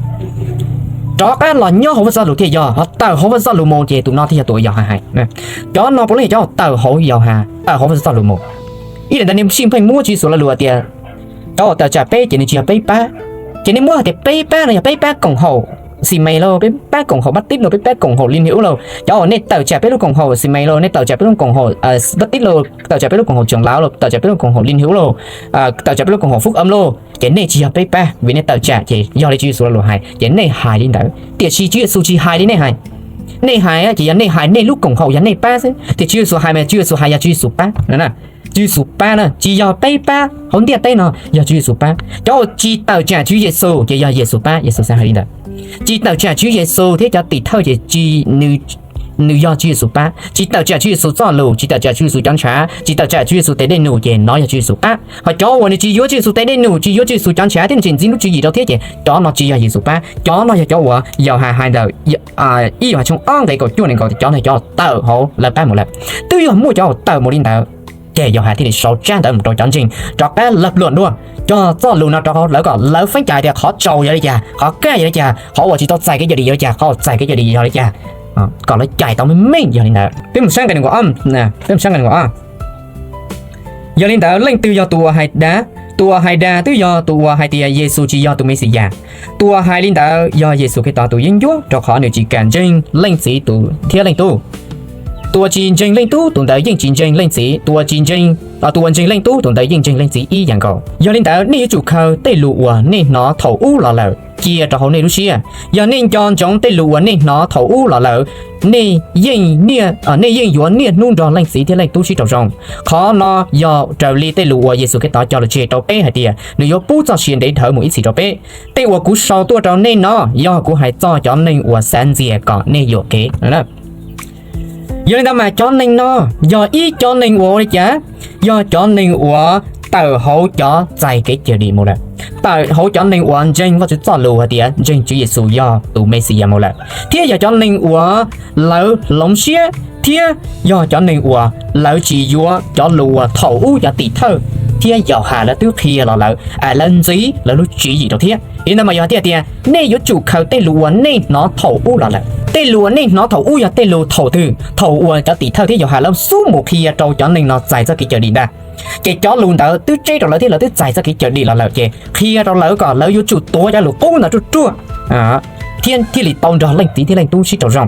rov qab los nyob hauv Vajtswv txoj lus thiaj yog, ho tawm hauv Vajtswv txoj lus mus ces tus no thiaj yog tus uas Yauhas hais. Cov no puav leej yog cov uas tawm hauv Yauhas, tawm hauv Vajtswv txoj lus mus. Ib yam ntawd nej sij pheej muab Tswv Yexus lo lus hais tias cov uas tawm tsam peb ces nws tsis yog peb pab. Ces nej muab hais tias peb pab no yog peb pab koom haum Xis Mes lauj, peb pab koom haum Bab Tib lauj, peb pab koom haum Lis Nias Ub lauj, cov uas nej tawm tsam peb lub koom haum Xis Mes lauj, nej tawm tsam peb lub koom haum Bab Tib lauj, tawm tsam peb lub koom haum Tsoom Lauv lauj, tawm tsam peb lub koom haum Lis Nias Ub lauj, tawm tsam peb lub koom haum Fwj Am lauj, ces nej tsis yog peb pab vim nej tawm tsam ces yog li Tswv Yexus lo lus hais ces nej hais li ntawd. Tiam sis Tswv Yexus tsis hais li nej hais. Nej hais ces yog nej hais nej lub koom haum yog nej pab xwb, tiam Tswv Yexus hais mas Tswv Yexus hais yog Tswv Yexus pab na. Tswv Yexus pab na, tsis yog peb pab hauv ntiaj teb no, yog Tswv Yexus pab. Cov uas tsis tawm tsam Tswv Yexus ces yog Yexus pab, Yexus xav hais li ntawd. Tsis tawm tsam Tswv Yexus thiab cov tim thawj ces nws yog Tswv Yexus pab. Tsis tawm tsam Tswv Yexus txoj lus, tsis tawm tsam Tswv Yexus cov ntshav, tsis tawm tsam Tswv Yexus tes dej num ces no yog Tswv Yexus pab. Ho cov uas nws tsis yuav Tswv Yexus tes dej num, tsis yuav Tswv Yexus cov ntshav thiab nws tsis ntxiv lub tswv yim rau thiab ces cov no tsis yog Yexus pab. Cov no yog cov uas Yauhas hais ntawm ib Yauhas tshooj ob nqe kaum cuaj ne, cov no cov tawm hauv lawv pab mus lawm. Twb yog muaj cov uas tawm mus li ntawd ces Yauhas thiaj li sau tsab ntawv mus rau cov ntseeg rov qab lawv luam dua, cog txoj lus no rau hauv lawv kom lawv feeb cai tias qhov tsaus yog li cas, qhov kaj yog li cas, qhov uas tsis tau txais kev cawm dim yog li cas, qhov uas txais kev cawm dim yog li cas, kom lawv cais tau meej meej yog li ntawd. Peb mus saib nqe nees nkaum ob, peb mus saib nqe nees nkaum ob. Yog li ntawd leej twg yog tus uas hais dag? Tus uas hais dag twb yog tus uas hais tias Yexus tsis yog tus Mexiyas. Tus uas hais li ntawd yog Yexus Khetos tus yeeb ncuab, rau qhov nws tsis kam ntseeg Leej Txiv thiab Leej Tub. Tus uas tsis ntseeg Leej Tub tus ntawd yeej tsis ntseeg Leej Txiv, tus uas tsis ntseeg, tus uas ntseeg Leej Tub tus ntawd yeej ntseeg Leej Txiv ib yam nkaus. Yog li ntawd nej yuav tsum khaws tej lus uas nej hnov thaum ub los lawm cia rau hauv nej lub siab. Yog nej nco ntsoov tej lus uas nej hnov thaum ub los lawm, nej yeej, nej yeej yuav niaj hnub nrog Leej Txiv thiab Leej Tub sib raug zoo. Qhov no yog raws li tej lus uas Yexus Khetos cog lus tseg rau peb hais tias nws yuav pub txoj sia ntev dhawv mus ib txhis rau peb. Tej uas kuv sau tuaj rau nej no yog kuv hais txog cov neeg uas xav ntxias kom nej yuam kev. Yog li ntawd mas cov neeg no yog ib cov neeg uas ua li cas? Yog cov neeg uas tawm hauv cov txais kev cawm dim mus lawm, tawm hauv cov neeg uas ntseeg Vajtswv txoj lus hais tias ntseeg Tswv Yexus yog tus Mexiyas mus lawm, thiab yog cov neeg uas lawv hloov siab, thiab yog cov neeg uas lawv tsis yuav cov lus uas thaum ub cov tim thawj thiab Yauhas lawv twb qhia los lawm, lawv ntxiv lawv lub tswv yim rau thiab. Yog li ntawd mas yog tias, tias nej yuav tsum khaws tej lus uas nej hnov thaum ub los lawm. Tej lus uas nej hnov thaum ub yog tej lus thaum twg? Thaum uas cov tim thawj thiab Yauhas lawv xub mus qhia rau cov neeg no txais txoj kev cawm dim ntag. Ces cov lus ntawd twb tseb rau lawv thiab lawv twb txais txoj kev cawm dim los lawm, ces qhia rau lawv kom lawv yuav tsum tuav cov lus qub ntawd ruaj ruaj thiab thiaj li tau nrog Leej Txiv thiab Leej Tub sib raug zoo.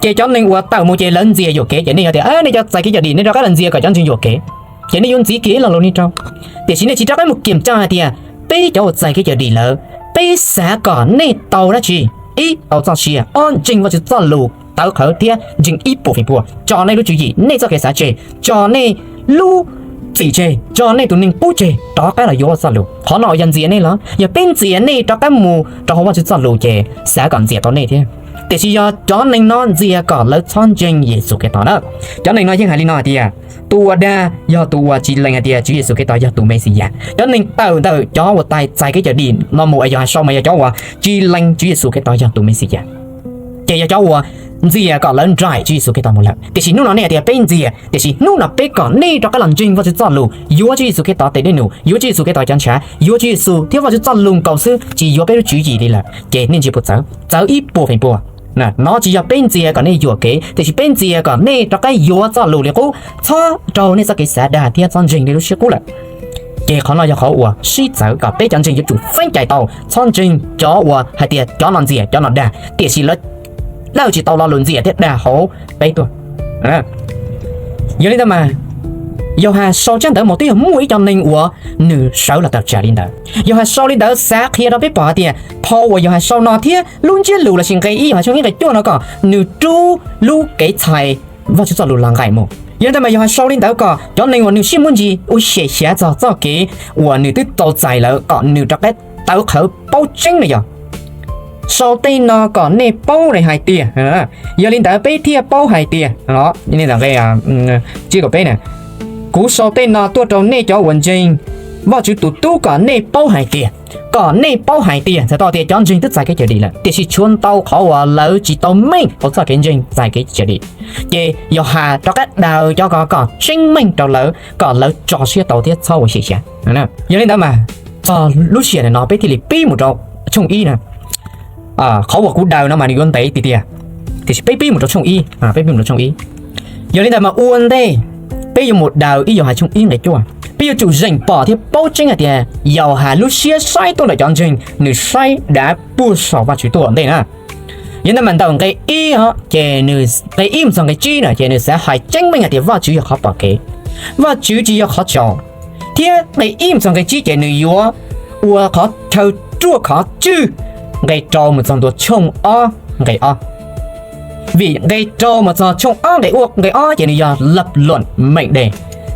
Ces cov neeg uas tawm mus ces lawv ntxias yuam kev, ces nej yog tias nej cov txais kev cawm dim nej rov qab los ntxias kom cov ntseeg yuam kev, ces nej yuav ntxiv kiag ib lo lus li rau. Tiam sis nej tsis rov qab mus kiam coj hais tias peb cov uas txais kev cawm dim lawm, peb xav kom nej tau dab tsi? Ib, tau txoj sia. Ob, ntseeg Vajtswv txoj lus tawv qhawv thiab ntseeg ib puas feem pua, tso nej lub tswv yim, nej txoj kev xav tseg, tso nej lub txim tseg, tso nej tus neeg qub tseg rov qab los yuav Vajtswv txoj lus. Qhov no uas yog ntxias nej los? Yog peb ntxias nej rov qab mus rau hauv Vajtswv txoj lus ces xav kom ntxias tau nej thiab. Tiam sis yog cov neeg no ntxias kom lawv txhob ntseeg Yexus Khetos na. Cov neeg no yeej hais li no hais tias, tus uas dag yog tus uas tsis lees hais tias Tswv Yexus Khetos yog tus Mexiyas. Cov neeg tawm ntawm cov uas tais txais kev cawm dim no mus, Yauhas sau mas yog cov uas tsis lees Tswv Yexus Khetos yog tus Mexiyas, ces yog cov uas ntxias kom lawv nraim Tswv Yexus Khetos mus lawm. Tiam sis hnub no nej hais tias peb ntxias, tiam sis hnub no peb kom nej rov qab los ntseeg Vajtswv txoj lus, yuav Tswv Yexus Khetos tes dej num, yuav Tswv Yexus Khetos cov ntshav, yuav Tswv Yexus thiab Vajtswv txoj lus nkaus xwb, tsis yuav peb lub tswv yim li lawm, ces nej ntsia puas txawv? Txawv ib puas feem pua. No tsis yog peb ntxias kom nej yuam kev, tiam sis peb ntxias kom nej rov qab yuav txoj lus li qub, txhob raug nej txoj kev xav dag thiab txhob ntseeg nej lub siab qub lawm. Ces qhov no yog qhov uas sib txawv kom peb cov ntseeg yuav tsum feeb cai tau txhob ntseeg cov uas hais tias cov no ntxias cov no dag, tiam sis lawv dawj tsis tau lo lus ntxias thiab dag hauv peb tuaj. Yog li ntawd mas, Yauhas sau tsab ntawv mas twb yog muaj ib co neeg uas nws sawv los tawm tsam li ntawd. Yauhas sau li ntawd xav qhia rau peb pom hais tias phau uas Yauhas sau no thiab lub ntsiab lus lossis nqe ib Yauhas tshooj ib nqe cuaj no kom nws rub lub kev txhais Vajtswv txoj lus los nqaim mus. Yog li ntawd mas Yauhas sau li ntawd kom cov neeg uas nws siab muaj ntsis ua xyem xyav txog txoj kev uas nws twb tau txais lawm kom nws rov qab tawv qhawv paub tseeb na yog. Sau tej no kom nej paub hais tias, yog li ntawd peb thiaj paub hais tias, nqe tsib kaum peb na, kuv sau tej no tuaj rau nej cov uas ntseeg Vajtswv tus Tub kom nej paub hais tias, kom nej paub hais tias, txhais tau tias cov ntseeg twb txais kev cawm dim lawm, tiam sis tshuav ntau qhov uas lawv tsis tau meej hauv txoj kev ntseeg txais kev cawm dim. Ces Yauhas rov qab daws cov ko kom tseeb meej rau lawv kom lawv tso siab tau thiab txhob ua xyem xyav. Yog li ntawd mas, txog lub sij hawm no peb thiaj li pib mus rau tshooj ib na. Qhov uas kuv daws no mas nws yuav ntev tiag tiag, tiam sis peb pib mus rau tshooj ib, peb pib mus rau tshooj ib. Yog li ntawd mas ua ntej peb yuav mus daws ib Yauhas tshooj ib nqe cuaj, peb yuav tsum zeem pom thiab paub tseeb hais tias Yauhas lub siab saib tuaj ntawm cov ntseeg, nws saib dav puag saum Vajtswv tuaj ua ntej na. Yog li ntawd mas ntawm nqe ib os, ces nws, nqe ib mus txog nqe tsib na ces nws xav hais tseeb meej hais tias Vajtswv yog qhov pom kev, Vajtswv tsis yog qhov tsaus. Thiab nqe ib mus txog nqe tsib ces nws yuav ua qhov chaw ruaj khov tswj nqe rau mus txog ntua tshooj ob nqe ob. Vim nqe rau mus txog tshooj ob nqe ua nqe ob ces nws yog lập luận mệnh đề.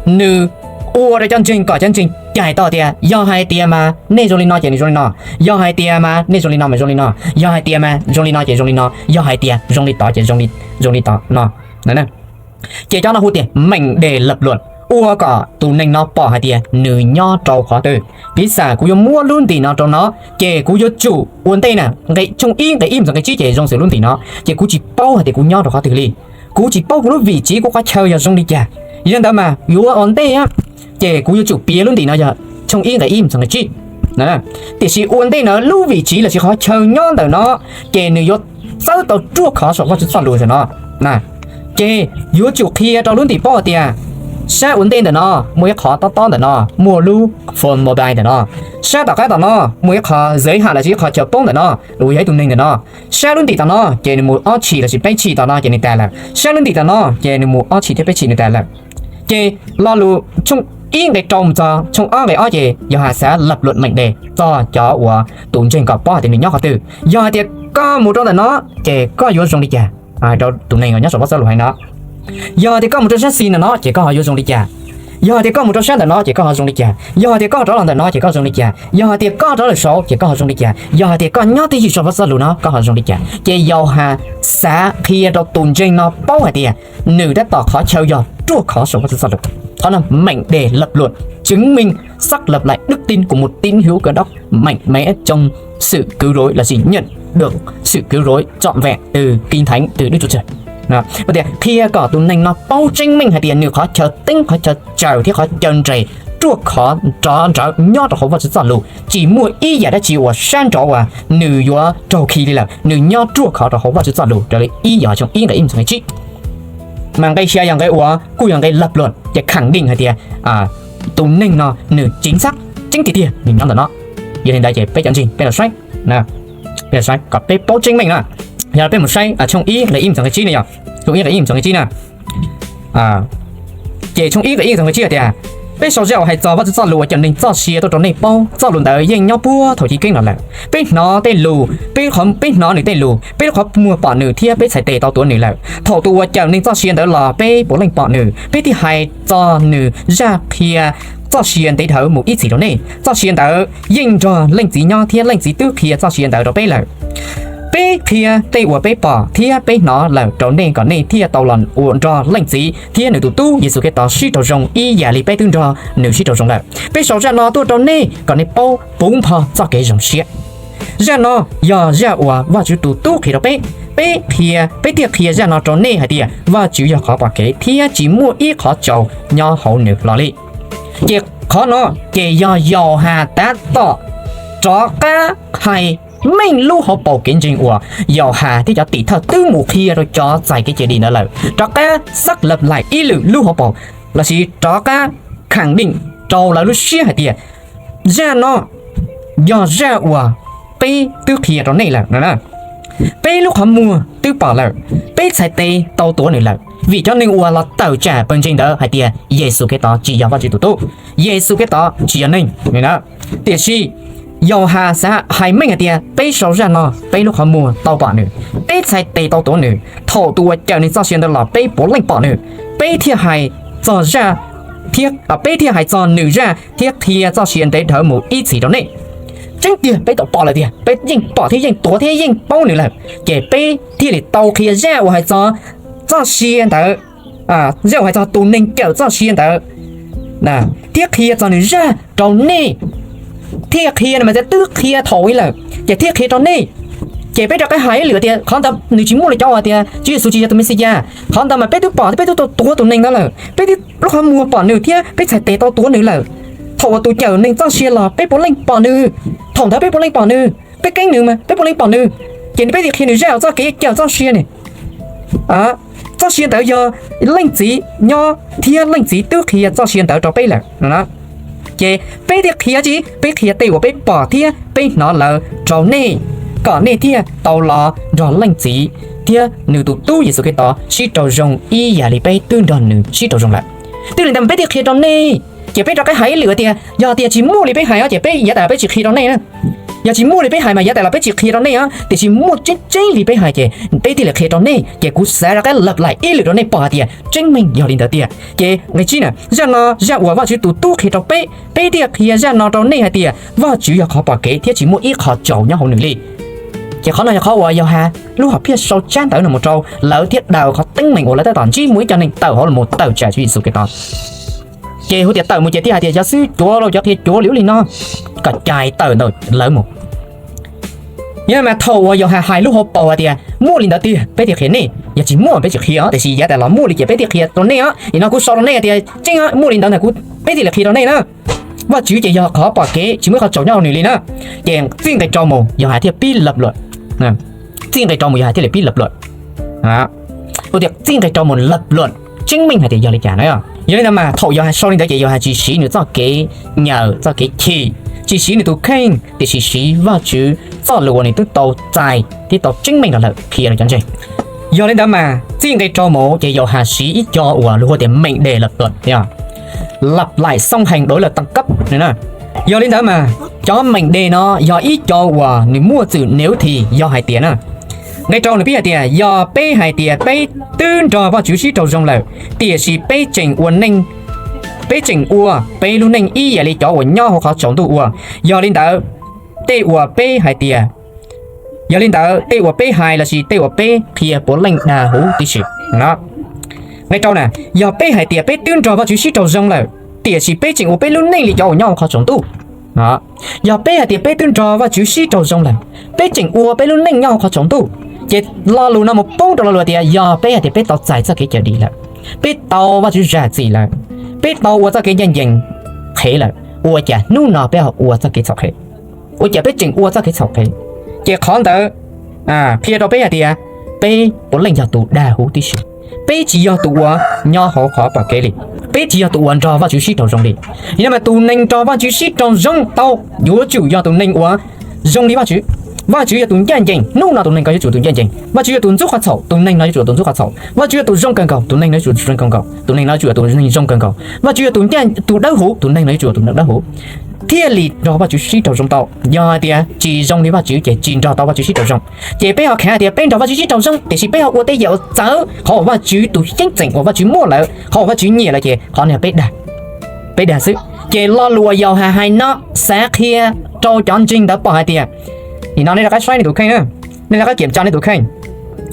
Nws ua rau cov ntseeg kom cov ntseeg cais tau tias yog hais tias mas nej zoo li no ces nws zoo li no, yog hais tias mas nej zoo li no mas zoo li no, yog hais tias mas zoo li no ces zoo li no, yog hais tias zoo li tod ces zoo li tod no. Ces cov no hu tias mệnh đề lập luận, ua kom tus neeg no pom hais tias nws nyob rau qhov twg. Piv xam kuv yuav muab lub ntim no rau no, ces kuv yuav tsum ua ntej na, nqe tshooj ib nqe ib mus txog nqe tsib ces zoo xws lub ntim no, ces kuv tsis paub hais tias kuv nyob rau qhov twg li. Kuv tsis paub kuv lub vim tsiv, kuv qhov chaw yog zoo li cas. Yog li ntawd mas yuav ua ntej ces kuv yuav tsum piav lub ntim no yog tshooj ib nqe ib mus txog nqe tsib. Tiam sis ua ntej na lub vim tsiv lossis qhov chaw nyob ntawm no ces nws yuav txawb tau ruaj khov saum Vajtswv txoj lus no. Ces yuav tsum qhia rau lub ntim paub tias sab ua ntej ntawm no muaj ib qhov tob tob ntawm no, muaj lub phone mobile ntawm no. Sab tom qab tom no muaj ib qho giới hạn lossis ib qho chaw poob ntawm no, uas yog ib tug neeg ntawm no. Sab lub ntim tom no ces nws mus ob tshim lossis peb tshim tom no ces nws tas lawm. Sab lub ntim tom no ces nws mus ob tshim thiab peb tshim nws tas lawm. Ces lo lus tshooj ib nqe rau mus txog tshooj ob nqe ob ces Yauhas xav lập luận mệnh đề txog cov uas tus ntseeg kom paub hais tias nws nyob qhov twg. Yog hais tias koj mus rau ntawm no ces koj yuav zoo li cas, rau tus neeg uas nyob saum Vajtswv txoj lus hais no. Yog hais tias koj mus rau sab xis ntawm no ces koj ho yuav zoo li cas? Yog hais tias koj mus rau sab ntawm no ces koj ho zoo li cas? Yog hais tias koj rov los ntawm no ces koj ho zoo li cas? Yog hais tias koj rov lawm saud ces koj ho zoo li cas? Yog hais tias koj nyob twj ywm saum Vajtswv txoj lus no koj ho zoo li cas? Ces Yauhas xav qhia rau tus ntseeg no paub hais tias nws tab tom qhov chaw yog ruaj khov saum Vajtswv txoj lus. Qhov no mệnh đề lập luận, chứng minh xác lập lại đức tin của một tín hữu Cơ Đốc mạnh mẽ trong sự cứu rỗi lossis nhận được sự cứu rỗi trọn vẹn từ Kinh Thánh, từ Đức Chúa Trời. Tias qhia kom tus neeg no paub tseeb meej hais tias nws qhov chaw teeb, qhov chaw tsaws thiab qhov chaw nres ruaj khov nrov nrawv nyob rau hauv Vajtswv txoj lus, tsis muaj ib yam dab tsi uas sab nrov uas nws yuav raug khi li lawm, nws nyob ruaj khov rau hauv Vajtswv txoj lus raws li ib Yauhas tshooj ib nqe ib mus txog nqe tsib. Mas nqe xya yog nqe uas kuj yog nqe lập luận ces khẳng định hais tias tus neeg no nws chính xác, tseeb tiag tiag nws nyob ntawm no. Yog li ntawd ces peb cov ntseeg peb los saib, peb los saib kom peb paub tseeb meej na. Yog peb mus saib tshooj ib nqe ib mus txog nqe tsib na yog, tshooj ib nqe ib mus txog nqe tsib na. Ces tshooj ib nqe ib mus txog nqe tsib tias Peb sau zaj uas hais txog Vajtswv txoj lus uas cawm neeg txoj sia tuaj rau nej paub, txoj lus ntawd yeej nyob puag thaum chiv keeb los lawm. Peb hnov tej lus, peb qhov, peb hnov nws tej lus, peb lub qhov muag pom nws thiab peb txhais tes tau tuav nws lawm. Thaum tus uas cawm neeg txoj sia ntawd los peb puav leej pom nws, peb thiaj hais txog nws zaj qhia txoj sia ntev dhawv mus ib txhis rau nej. Txoj sia ntawd yeej nrog Leej Txiv nyob thiab Leej Txiv twb qhia txoj sia ntawd rau peb lawm. Peb qhia tej uas peb pom thiab peb hnov lawm rau nej kom nej thiaj tau los ua nrog Leej Txiv thiab nws tus Tub Yexus Khetos sib raug zoo ib yam li peb twb nrog nws sib raug zoo lawm. Peb sau zaj no tuaj rau nej kom nej paub puv npo txoj kev zoo siab. Zaj no yog zaj uas Vajtswv tus Tub qhia rau peb. Peb qhia, peb thiaj qhia zaj no rau nej hais tias Vajtswv yog qhov pom kev thiab tsis muaj ib qhov tsaus nyob hauv nws los li. Ces qhov no ces yog Yauhas tab tom rov qab hais meej lub hauv paus kev ntseeg uas Yauhas thiab cov tim thawj twb mus qhia rau cov txais kev cai dim ntawd lawm, rov qab xab lab laim ib lwm lub hauv paus, lossis rov qab khẳng định rau lawv lub siab hais tias zaj no yog zaj uas peb twb qhia rau nej lawm no. Peb lub qhov muag twb pom lawm, peb txhais tes tau tuav nws lawm, vim cov neeg uas los tawm tsam pawg ntseeg ntawd hais tias Yexus Khetos tsis yog Vajtswv tus Tub, Yexus Khetos tsis yog neeg. Tiam sis Yauhas xav hais meej hais tias peb sau zaj no, peb lub qhov muag tau pom nws, peb txhais tes tau tuav nws, thaum tus uas cawm neeg txoj sia ntawd los peb puav leej pom nws, peb thiaj hais txog zaj, thiab peb thiaj hais txog nws zaj thiab qhia txoj sia ntev dhawv mus ib txhis rau nej. Tseeb tiag peb tau pom lawm tiag, peb yeej pom thiab yeej tuav thiab yeej paub nws lawm, ces peb thiaj li tau qhia zaj uas hais txog txoj sia ntawd, zaj uas hais txog tus neeg cawm txoj sia ntawd, thiab qhia txog nws zaj rau nej. Thiaj qhia no mas twb qhia thaum ub lawm ces thiaj qhia rau nej. Ces peb rov qab hais ib lwm tias qhov ntawd nws tsis muaj li cov uas tias Tswv Yexus tsis yog tus Mexiyas. Qhov ntawd mas peb twb pom thiab peb twb tau tuav tus neeg ntawd lawm, peb twb lub qhov muag pom nws thiab peb txhais tes tau tuav nws lawm. Thaum uas tus cawm neeg txoj sia los peb puav leej pom nws, thaum ntawd peb puav leej pom nws, peb keeb nws mas peb puav leej pom nws. Ces peb thiaj qhia nws zaj uas txoj kev cawm txoj sia ne. Txoj sia ntawd yog Leej Txiv nyob thiab Leej Txiv twb qhia txoj sia ntawd rau peb lawm no. Ces peb thiaj qhia tsis, peb qhia tej uas peb pom thiab peb hnov lawm rau nej, kom nej thiaj tau los nrog Leej Txiv thiab nws tus Tub Yexus Khetos sib raug zoo ib yam li peb twb nrog nws sib raug zoo lawm. Twb li ntawd mas peb thiaj qhia rau nej. Ces peb rov qab hais ib lwm tias yog tias tsis muaj li peb hais os ces peb yav tas los peb tsis qhia rau nej na. Yog tsis muaj li peb hais mas yav tas los peb tsis qhia rau nej os, tiam sis muaj tseeb tseeb li peb hais ces peb thiaj li qhia rau nej. Ces kuv xav rov qab lab laim ib lwm rau nej pom hais tias tseeb meej yog li ntawd tiag. Ces nqe tsib na, zaj no zaj uas Vajtswv tus Tub qhia rau peb, peb thiaj qhia zaj no rau nej hais tias Vajtswv yog qhov pom kev thiab tsis muaj ib qho tsaus nyob hauv nws li. Ces qhov no yog qhov uas Yauhas lub hom phiaj sau tsab ntawv no mus rau lawv thiab daws qhov teeb meem uas lawv tab tom ntsib muaj ib co neeg tawm hauv los mus tawm tsam Tswv Yexus Khetos. Ces hu tias tawm mus ces thiaj hais tias yog xwb cuav los cov qhia cuav li ub li no, kom cais tawm ntawm lawv mus. Yog mas thaum uas Yauhas hais lub hauv paus hais tias muaj li ntawd tiag peb thiaj qhia nej, yog tsis muaj peb tsis qhia os, tiam sis yav tas los muaj li ces peb thiaj qhia rau nej os. Nim no kuv sau rau nej tias tseeb muaj li ntawd ntag, kuv, peb thiaj li qhia rau nej na. Vajtswv ces yog qhov pom kev tsis muaj ib qho tsaus nyob hauv nws li na. Ces txij nqe rau mus Yauhas thiaj pib lab luam. Txij nqe rau mus Yauhas thiaj li pib lab luam. Hu tias txij nqe rau mus lab luam tseeb meej hais tias yog li cas na. Yog li ntawd mas thaum Yauhas sau li ntawd ces Yauhas tsis siv nws txoj kev nyawm txoj kev chim, tsis siv nws tus kheej, tiam sis siv Vajtswv txoj lus uas nws twb tau txais thiab tau tseeb meej los lawm qhia rau cov ntseeg. Yog li ntawd mas txij nqe rau mus ces Yauhas siv ib co uas luag hu tias mệnh đề lập luận, lặp lại song hành đối lập tăng cấp. Yog li ntawd mas cov mệnh đề no yog ib co uas nws muaj txwm nếu thì yog hais tias na. Nqe rau nws pib hais tias yog peb hais tias peb twb nrog Vajtswv sib raug zoo lawm, tiam sis peb tseem ua neej, peb tseem ua peb lub neej ib yam li cov uas nyob hauv qhov tsaus ntuj ua. Yog li ntawd, tej uas peb hais tias, yog li ntawd tej uas peb hais lossis tej uas peb qhia puav leej dag huv tib si. Nqe rau na, yog peb hais tias peb twb nrog Vajtswv sib raug zoo lawm, tiam sis peb tseem ua peb lub neej li cov uas nyob hauv qhov tsaus ntuj. Yog peb hais tias peb twb nrog Vajtswv sib raug zoo lawm, peb tseem ua peb lub neej nyob hauv qhov tsaus ntuj, ces lo lus no mus poob rau lo lus tias yog peb hais tias peb tau txais txoj kev cawm dim lawm, peb tau Vajtswv zam txim lawm, peb tau ua txoj kev ncaj ncees qhev lawm, ua cas hnub no peb ho ua txoj kev txhaum qhev? Ua cas peb tseem ua txoj kev txhaum qhev? Ces qhov ntawd qhia rau peb hais tias peb puav leej yog tus dag huv tib si. Peb tsis yog tus uas nyob hauv qhov pom kev li, peb tsis yog tus uas nrog Vajtswv sib raug zoo li. Yog mas tus neeg nrog Vajtswv sib raug zoo tau yuav tsum yog tus neeg uas zoo li Vajtswv. Vajtswv yog tus ncaj ncees, hnub no tus neeg ko yuav tsum tus ncaj ncees. Vajtswv yog tus ntxub qhov txhaum, tus neeg no yuav tsum tus ntxub qhov txhaum. Vajtswv yog tus zoo kawg nkaus, tus neeg no yuav tsum tus zoo kawg nkaus. Tus neeg no yuav tsum tus neeg zoo kawg nkaus. Vajtswv yog tus ncaj, tus dawb huv, tus neeg no yuav tsum tus neeg dawb huv, thiaj li nrog Vajtswv sib raug zoo tau. Yog hais tias tsis zoo li Vajtswv ces tsis nrog tau Vajtswv sib raug zoo. Ces peb ho khav tias peb nrog Vajtswv sib raug zoo, tiam sis peb ho ua tej yam uas txawv qhov uas Vajtswv tus xyeeb txheem uas Vajtswv muaj lawm, qhov uas Vajtswv nyiam lawm ces qhov no peb dag, peb dag xwb. Ces lo lus uas Yauhas hais no xav qhia rau cov ntseeg ntawd pom hais tias, nim no nej rov qab saib nej tus kheej, nej rov qab kiam tso nej tus kheej.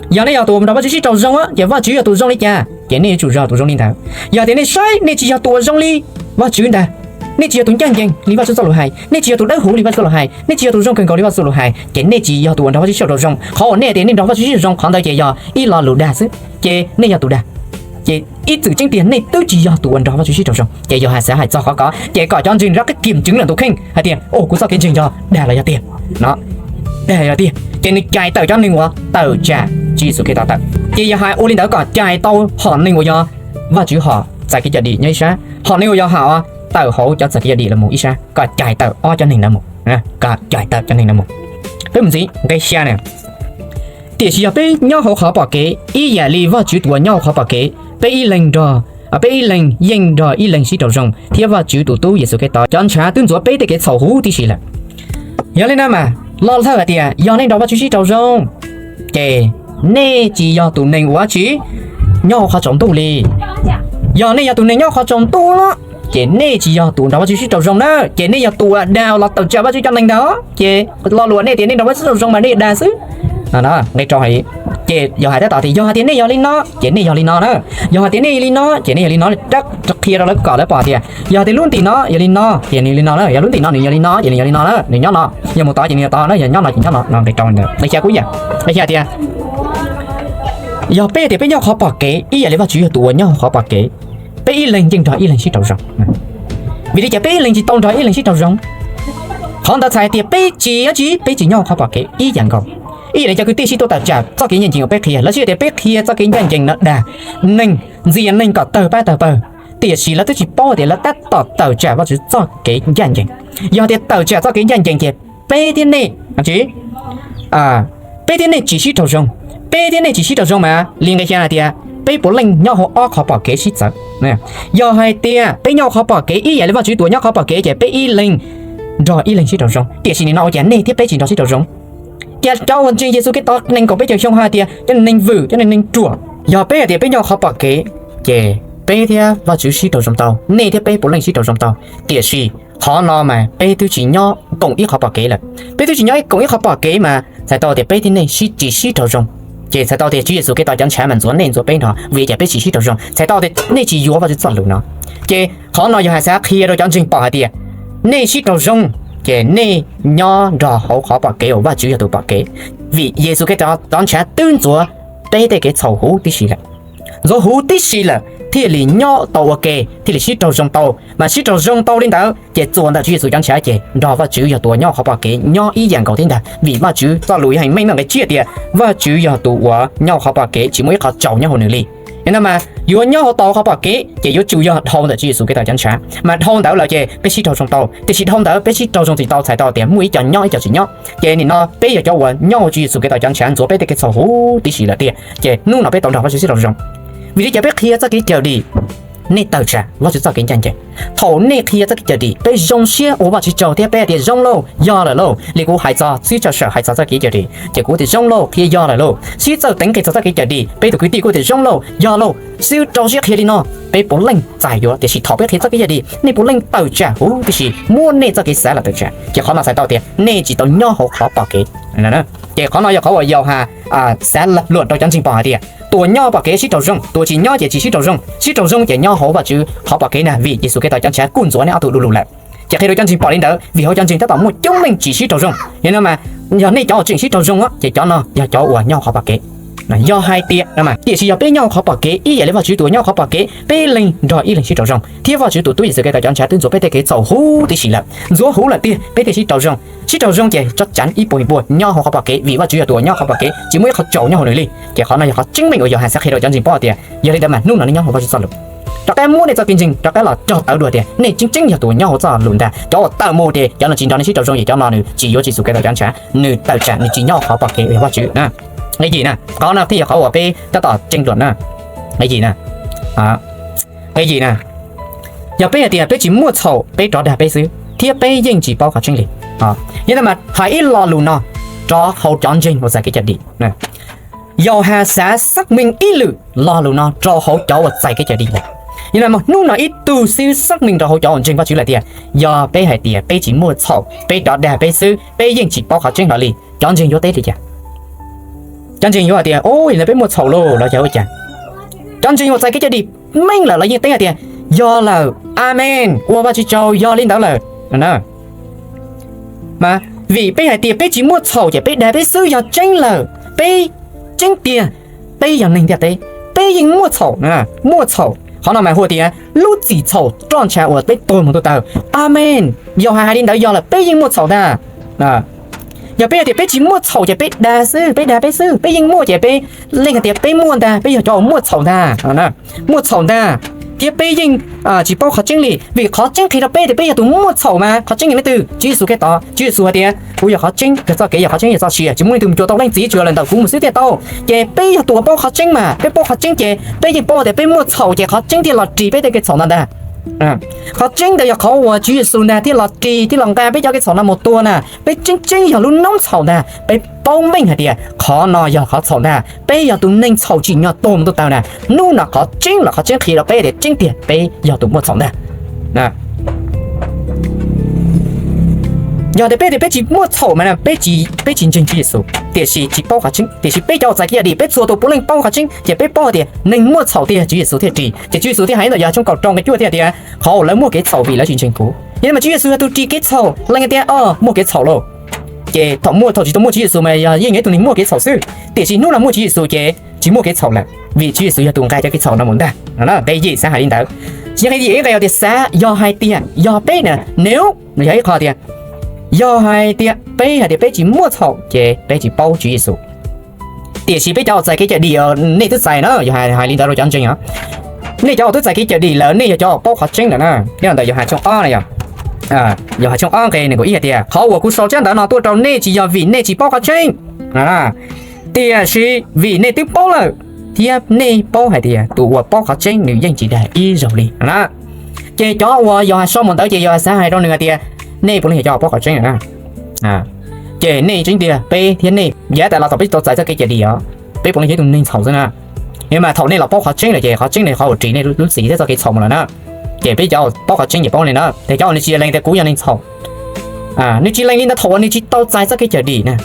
Yog nej yog tus nrog Vajtswv sib raug zoo, ces Vajtswv yog tus zoo li cas ces nej yuav tsum yog tus zoo li ntawd. Yog tias nej saib nej tsis yog tus uas zoo li Vajtswv ntag, nej tsis yog tus ncaj ncees li Vajtswv txoj lus hais, nej tsis yog tus dawb huv li Vajtswv txoj lus hais, nej tsis yog tus zoo kawg nkaus li Vajtswv txoj lus hais, ces nej tsis yog tus uas nrog Vajtswv sib raug zoo. Qhov uas nej tias nej nrog Vajtswv sib raug zoo qhov ntawd ces yog ib lo lus dag xwb, ces nej yog tus dag. Ces ib txwm ceeb tiag nej twb tsis yog tus uas nrog Vajtswv sib raug zoo. Ces Yauhas xav hais txog qhov ko ces kom cov ntseeg rov qab kiam tseev lawm tus kheej hais tias, o, kuv txoj kev ntseeg yog dag los yog tiag no, dag los yog tiag. Ces nws cais tawm cov neeg uas tawm tsam Tswv Yexus Khetos tawm. Ces Yauhas ua li ntawd kom cais tau hom neeg uas yog Vajtswv hom txais kev cawm dim nyob ib sab, hom neeg uas yog hom tawm hauv cov txais kev cawm dim los mus ib sab, kom cais tawm ob cov neeg ntawd mus, kom cais tawm cov neeg ntawd mus. Peb mus ntxiv nqe xya na. Tiam sis yog peb nyob hauv qhov pom kev ib yam li Vajtswv tus uas nyob hauv qhov pom kev, peb ib leeg nrog, peb ib leeg yeej nrog ib leeg sib raug zoo, thiab Vajtswv tus Tub Yexus Khetos cov ntshav twb ntxuav peb tej kev txhaum huv tib si lawm. Yog li no mas lo lawm hais tias yog nej nrog Vajtswv sib raug zoo, ces nej tsis yog tus neeg uas tsis nyob hauv qhov tsaus ntuj li. Yog nej yog tus neeg nyob hauv qhov tsaus ntuj no, ces nej tsis yog tus nrog Vajtswv sib raug zoo na, ces nej yog tus uas dag los tawm tsam Vajtswv cov neeg ntag. Ces lo lus nej tias nej nrog Vajtswv sib raug zoo mas nej dag xwb. Nqe rau hais, ces Yauhas tab tom tias yog hais tias nej yog li no, ces nej yog li no na. Yog hais tias nej li no ces nej yog li no, rab qhia rau lawv kom lawv pom tias yog tias lub ntim no yog li no ces nws li no na, yog lub ntim no nws yog li no ces nws yog li no na, nws nyob no, yog mus tod ces nws yog tod na, yog nyob no ces nyob no no. Nqe rau, nqe xya kuj ib yam, nqe xya tias yog peb tias peb nyob qhov pom kev ib yam li Vajtswv yog tus uas nyob qhov pom kev, peb ib leeg yeej nrog ib leeg sib raug zoo. Vim li cas peb ib leeg tsis tau nrog ib leeg sib raug zoo? Qhov ntawd txhais tias peb tsis, tsis, peb tsis nyob qhov pom kev ib yam nkaus. Ib yam li cov kwv tij sib tuaj tawm tsam txoj kev ncaj ncees uas peb qhia, lawv sib hais tias peb qhia txoj kev ncaj ncees no dag neeg, ntxias neeg kom tawg pab tawg pawg, tiam sis lawv twb tsis paub tias lawv tab tom tawm tsam Vajtswv txoj kev ncaj ncees. Yog tias tawm tsam txoj kev ncaj ncees ces peb thiab nej, peb thiab nej tsis sib raug zoo. Peb thiab nej tsis sib raug zoo mas li nqe xya hais tias peb puav leej nyob hauv ob qhov pom kev sib txawv. Yog hais tias peb nyob hauv qhov pom kev ib yam li Vajtswv tus uas nyob qhov pom kev ces peb ib leeg nrog ib leeg sib raug zoo, tiam sis nim no ua cas nej thiab peb tsis nrog sib raug zoo? Cas cov uas ntseeg Yexus Khetos nees nkaum peb caug xyoo ho hais tias cov neeg vwm, cov neeg ruam. Yog peb hais tias peb nyob qhov pom kev, ces peb thiab Vajtswv sib raug zoo tau, nej thiab peb puav leej sib raug zoo tau. Tiam sis qhov no mas peb twb tsis nyob koom ib qhov pom kev lawm. Peb twb tsis nyob koom ib qhov pom kev mas txhais tau tias peb thiab nej sib, tsis sib raug zoo. Ces txhais tau tias Tswv Yexus Khetos cov ntshav mas ntxuav nej ntxuav peb nrog, vim li cas peb tsis sib raug zoo? Txhais tau tias nej tsis yuav Vajtswv txoj lus no. Ces qhov no yog hais xav qhia rau cov ntseeg pom hais tias nej sib raug zoo, ces nej nyob nrog hauv qhov pom kev uas Vajtswv yog tus pom kev, vim Yexus Khetos cov ntshav twb ntxuav peb tej kev txhaum huv tib si lawm. Ntxuav huv tib si lawm thiaj li nyob tau ua ke, thiaj li sib raug zoo tau. Mas sib raug zoo tau li ntawd ces txuas ntawm Tswv Yexus cov ntshav ces nrog Vajtswv yog tus uas nyob qhov pom kev nyob ib yam nkaus thiab ntag, vim Vajtswv txoj lus yog heev meej nqe tsib tias Vajtswv yog tus uas nyob qhov pom kev, tsis muaj ib qho tsaus nyob hauv nws li. Yog no mas yuav nyob hauv tau qhov pom kev ces yuav tsum yog dhau ntawm Tswv Yexus Khetos cov ntshav. Mas dhau ntawd lawm ces peb sib raug zoo tau, tiam sis dhau ntawd peb sib raug zoo tsis tau txhais tau tias muaj ib co nyob ib co tsis nyob. Ces nim no peb yog cov uas nyob hauv Tswv Yexus Khetos cov ntshav ntxuav peb tej kev txhaum huv tib si lawm tiag, ces hnub no peb tau nrog Vajtswv sib raug zoo. Vim li cas peb qhia txoj kev cawm dim, nej tawm tsam Vajtswv txoj kev ncaj ncees? Thaum nej qhia txoj kev cawm dim, peb zoo siab ua Vajtswv tsaug thiab peb hais tias zoo lauj, yog lawm lauj. Li kuv hais txog txib tshaj sawm hais txog txoj kev cawm dim ces kuv tias zoo lauj, qhia yog lawm lauj. Sib txawj teev qhia txog txoj kev cawm dim, peb tus kwv tij kuj tias zoo lauj, yog lauj. Sib rau siab qhia li no, peb puav leej txais yuav, tiam sis thaum peb qhia txoj kev cawm dim nej puav leej tawm tsam huv tib si, muab nej txoj kev xav los tawm tsam, ces qhov no txhais tau tias nej tsis tau nyob hauv qhov pom kev. Ces qhov no yog qhov uas Yauhas xav luam rau cov ntseeg pom hais tias tus uas nyob pom kev sib raug zoo, tus uas tsis nyob ces tsis sib raug zoo. Sib raug zoo ces nyob hauv Vajtswv qhov pom kev na, vim Yexus Khetos cov ntshav kuj ntxuav nej ob tug du lug lawm. Ces qhia rau cov ntseeg pom li ntawd, vim hauv cov ntseeg tab tom muaj coob leej tsis sib raug zoo. Yog no mas yog nej cov uas tseem sib raug zoo ces cov no yog cov uas nyob qhov pom kev. Yog hais tias, tiam sis yog peb nyob qhov pom kev ib yam li Vajtswv tus uas nyob qhov pom kev, peb leeg nrog ib leeg sib raug zoo, thiab Vajtswv tus Tub Yexus Khetos cov ntshav twb ntxuav peb tej kev txhaum huv tib si lawm, ntxuav huv lawm tiag peb thiaj sib raug zoo. Sib raug zoo ces tsob tsav ib puas ib puas nyob hauv qhov pom kev, vim Vajtswv yog tus uas nyob qhov pom kev, tsis muaj ib qho tsaus nyob hauv nws li. Ces qhov no yog qhov tseeb meej uas Yauhas xav qhia rau cov ntseeg pom tias yog li ntawd mas hnub no nej nyob hauv Vajtswv txoj lus. rov qab muab nej txoj kev ntseeg rov qab los rog tawv dua tias nej tseeb tseeb yog tus uas nyob hauv txoj lus ntag. Cov uas tawm mus tias cov no tsis nrog nej sib raug zoo ces cov no nws tsis yuav Tswv Yexus Khetos cov ntshav, nws tawm tsam nws tsis nyob hauv qhov pom kev uas yog Vajtswv na. Nqe yim na, qhov no thiaj yog qhov uas peb tab tom tseeb dua na. Nqe yim na, nqe yim na, yog peb hais tias peb tsis muaj txhaum peb rov dag peb xwb thiab peb yeej tsis paub qhov tseeb li. Yog li ntawd mas hais ib lo lus no rau hauv cov ntseeg uas txais kev cawm dim. Yauhas xav xác minh ib lwm lo lus no rau hauv cov uas txais kev cawm dim lawm. Yog li ntawd mas hnub no ib tug xib xác minh rau hauv cov uas ntseeg Vajtswv lawm tias yog peb hais tias peb tsis muaj txhaum peb rov dag peb xwb peb yeej tsis paub qhov tseeb hlo li, cov ntseeg yuav teb li cas? Cov ntseeg yuav hais tias, ub, yog li ntawd peb muaj txhaum lauj los yog ua cas? Cov ntseeg uas txais kev cawm dim meej lawm los yeej teb hais tias, yog lawm, amees, ua Vajtswv tsaug, yog li ntawd lawm. Mas vim peb hais tias peb tsis muaj txhaum ces peb dag peb xwb yog tseeb lawm, peb tseeb tiag, peb yog neeg ntiaj teb, peb yeej muaj txhaum, muaj txhaum. Qhov no mas hu tias lub txim txhaum roj ntsha uas peb tuag mus tuaj taw. Amees, yog hais hais li ntawd yog lawm, peb yeej muaj txhaum ntag. Yog peb hais tias peb tsis muaj txhaum ces peb dag xwb, peb dag peb xwb, peb yeej muaj ces peb leej hais tias peb muaj ntag, peb yog cov uas muaj txhaum ntag, muaj txhaum ntag, thiab peb yeej tsis paub qhov tseeb li, vim qhov tseeb qhia rau peb tias peb yog tus muaj txhaum mas qhov tseeb yog leej twg? Tswv Yexus Khetos. Tswv Yexus hais tias, kuv yog qhov tseeb, yog txoj kev, yog qhov txheej, yog txoj sia, tsis muaj leej twg mus cuag tau leej Txiv tsuas yog los ntawm kuv mus xwb thiaj tau. Ces peb yog tus uas paub qhov tseeb mas, peb paub qhov tseeb ces peb yeej paub tias peb muaj txhaum ces qhov tseeb thiaj los ris peb tej kev txhaum no ntag. Qhov tseeb ntawd yog qhov uas Tswv Yexus ntag thiaj los ris thiaj los nqa peb cov kev txhaum no mus tua na. Peb tseeb tseeb yog lub noob txhaum ntag, peb paub meej hais tias qhov no yog qhov txhaum ntag, peb yog tus neeg txhaum tsim nyog tuag mus tuaj taw na. Hnub no qhov tseeb los qhov tseeb qhia rau peb tias tseeb tiag peb yog tus muaj txhaum ntag. Yog tias peb tias peb tsis muaj txhaum mas peb tsis ntseeg Tswv Yexus, tiam sis tsis paub qhov tseeb. Tiam sis peb cov uas txais kev cawm dim peb txhua tus puav leej paub qhov tseeb, ces peb paub tias neeg muaj txhaum tiag Tswv Yexus thiaj ris. Ces Tswv Yexus thiaj hais ntawm Yauhas tshooj kaum rau nqe cuaj thiab tias, qhov uas lawv muaj kev txhaum vim lawv tsis ntseeg kuv. Yog li mas Tswv Yexus yog tus ris kev txhaum, leej tias, o, muaj kev txhaum lauj. Ces thaum muaj, thaum tsis tau muaj Tswv Yexus mas yog yeej yog ib tug neeg muaj kev txhaum xwb. Tiam sis hnub no muaj Tswv Yexus ces tsis muaj kev txhaum lawm, vim Tswv Yexus yog tus nqa cov kev txhaum no mus ntag. Nqe yim xav hais li ntawd. Ces nqe yim ib qe tias xav, yog hais tias yog peb na, nếu, yog ib qho tias, yog hais tias peb hais tias peb tsis muaj txhaum ces peb tsis paub Tswv Yexus. Tiam sis peb cov uas txais kev cawm dim, nej twb txais na, yog hais li ntawd rau cov ntseeg os. Nej cov uas twb txais kev cawm dim lawm nej yog cov uas paub qhov tseeb lawm na. Nyob ntawm Yauhas tshooj ob na yog, Yauhas tshooj ob nqe nees nkaum ib hais tias, qhov uas kuv sau tsab ntawv no tuaj rau nej tsis yog vim nej tsis paub qhov tseeb, tiam sis vim nej twb paub lawm, thiab nej paub hais tias tus uas paub qhov tseeb nws yeej tsis dag ib zaug li na. Ces cov uas Yauhas sau mus ntawd ces Yauhas xav hais rau nws hais tias, nej puav leej yog cov uas paub qhov tseeb lawm na. Ces nej tseeb tiag, peb thiab nej yav tas los thaum peb tsis tau txais txoj kev cawm dim os, peb puav leej yog ib tug neeg txhaum xwb na. Yog mas thaum nej los paub qhov tseeb lawm ces qhov tseeb no yog qhov uas ris nej lub txim thiab txoj kev txhaum mus lawm na. Ces peb cov uas paub qhov tseeb ces paub li na, ces cov uas nws tsis lees tias kuv yog neeg txhaum, nws tsis lees li ntawd thaum uas nws tsis tau txais txoj kev cawm dim na,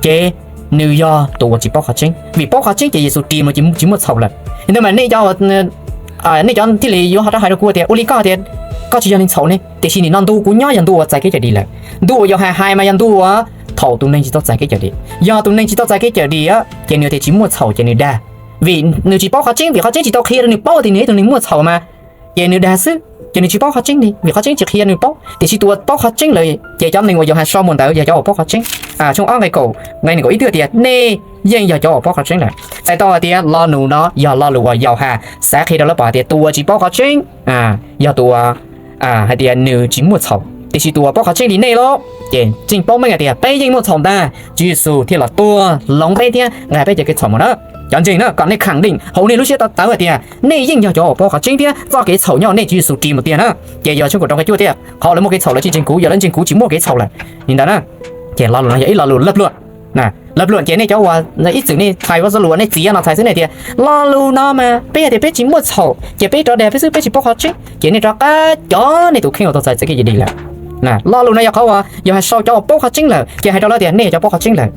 ces nws yog tus uas tsis paub qhov tseeb, vim paub qhov tseeb ces Yexus ris mus ces tsis muaj txhaum lawm. Li ntawd mas nej cov, nej cov thiaj li yuav ho rov hais rau kuv tias, ua li koj tias koj tsis yog neeg txhaum ne, tiam sis nim no ntu kuv nyob yog ntu uas txais kev cawm dim lawm. Ntu uas Yauhas hais mas yog ntu uas thaum tus neeg tsis tau txais kev cawm dim. Yog tus neeg tsis tau txais kev cawm dim ces nws tias tsis muaj txhaum ces nws dag, vim nws tsis paub qhov tseeb, vim qhov tseeb tsis tau qhia rau nws paub tias nws yog ib tug neeg muaj txhaum mas, ces nws dag xwb, ces nws tsis paub qhov tseeb li, vim qhov tseeb tsis qhia nws paub. Tiam sis tus uas paub qhov tseeb lawm ces cov neeg uas Yauhas sau mus ntawd yog cov uas paub qhov tseeb. Tshooj ob nqe kaum, nqe nees nkaum ib twb tias, nej yeej yog cov uas paub qhov tseeb lawm. Txhais tau hais tias lo lus no yog lo lus uas Yauhas xav qhia rau lawv pom hais tias tus uas tsis paub qhov tseeb yog tus uas hais tias nws tsis muaj txhaum, tiam sis tus uas paub qhov tseeb li nej lauj, ces yeej paub meej hais tias peb yeej muaj txhaum ntag, Tswv Yexus thiaj los tuag hloov peb thiab nqa peb cov kev txhaum mus na. Cov ntseeg na, kom nej khẳng định hauv nej lub siab tawv hais tias nej yeej yog cov uas paub qhov tseeb thiab txoj kev txhaum nyob nej Tswv Yexus ris mus tiag na. Ces yog tshooj kaum rau nqe cuaj tias, qhov uas lawv muaj kev txhaum lawv tsis ntseeg kuv, yog lawv ntseeg kuv tsis muaj kev txhaum lawm. Li ntawd na, ces lo lus no yog ib lo lus laj pluam. Laj pluam ces nej cov uas ib txwm nej txhais vaj xab lus nej txiav no txhais xwb nej tias, lo lus no mas peb hais tias peb tsis muaj txhaum ces peb rov dag peb xwb, peb tsis paub qhov tseeb, ces nej rov qab cov nej tus kheej uas tau txais txoj kev cawm dim lawm. Lo lus no yog qhov uas Yauhas sau cov uas paub qhov tseeb lawm ces hais rau lawv tias nej yog cov paub qhov tseeb lawm.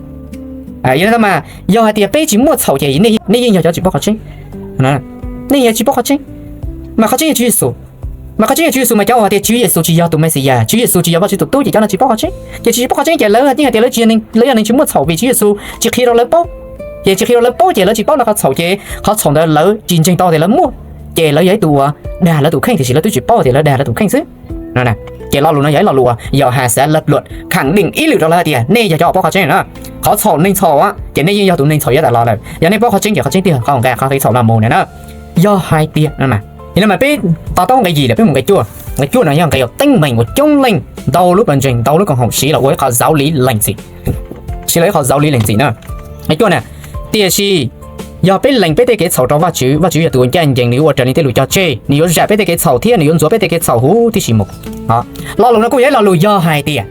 Yog li ntawd mas yog hais tias peb tsis muaj txhaum ces nej yeej yog cov tsis paub qhov tseeb. Nej yog tsis paub qhov tseeb, mas qhov tseeb yog Tswv Yexus. Mas qhov tseeb yog Tswv Yexus mas cov uas hais tias Tswv Yexus tsis yog tus Mexiyas, Tswv Yexus tsis yog Vajtswv tus tub ces cov no tsis paub qhov tseeb. Ces tsis paub qhov tseeb ces lawv yeej hais tias lawv tsis yog neeg, lawv yog neeg tsis muaj txhaum vim Tswv Yexus tsis qhia rau lawv paub. Ces tsis qhia rau lawv paub ces lawv tsis paub ntawm qhov txhaum ces qhov txhaum ntawd lawv tsis ntseeg tau tias lawv muaj. Ces lawv yog ib tug uas dag lawv tus kheej tiam sis lawv twb tsis paub tias lawv dag lawv tus kheej xwb. Ces lo lus no yog ib lo lus uas Yauhas xav laj pluam khẳng định ib lwm rau lawv hais tias nej yog cov uas paub qhov tseeb na. Qhov txhaum neeg txhaum ces nej yeej yog tus neeg txhaum yav tas los lawm. Yog nej paub qhov tseeb ces qhov tseeb tiag qhov nqa qhov kev txhaum no mus na. Yog hais tias Yog li mas peb to taub nqe yim lawm peb mus nqe cuaj. Nqe cuaj no yog nqe uas teeb meem uas coob leej ntau lub pawg ntseeg ntau lub koom haum siv los ua ib qho zaub liv lees txim, siv los ib qho zaub liv lees txim na. Nqe cuaj na, tiam sis yog peb lees peb tej kev txhaum rau Vajtswv, Vajtswv yog tus uas ncaj ncees, nws yuav ua raws li tej lus cog tseg, nws yuav zam peb tej kev txhaum thiab nws yuav ntxuav peb tej kev txhaum huv tib si mus. Lo lus no kuj yog ib lo lus yog hais tias,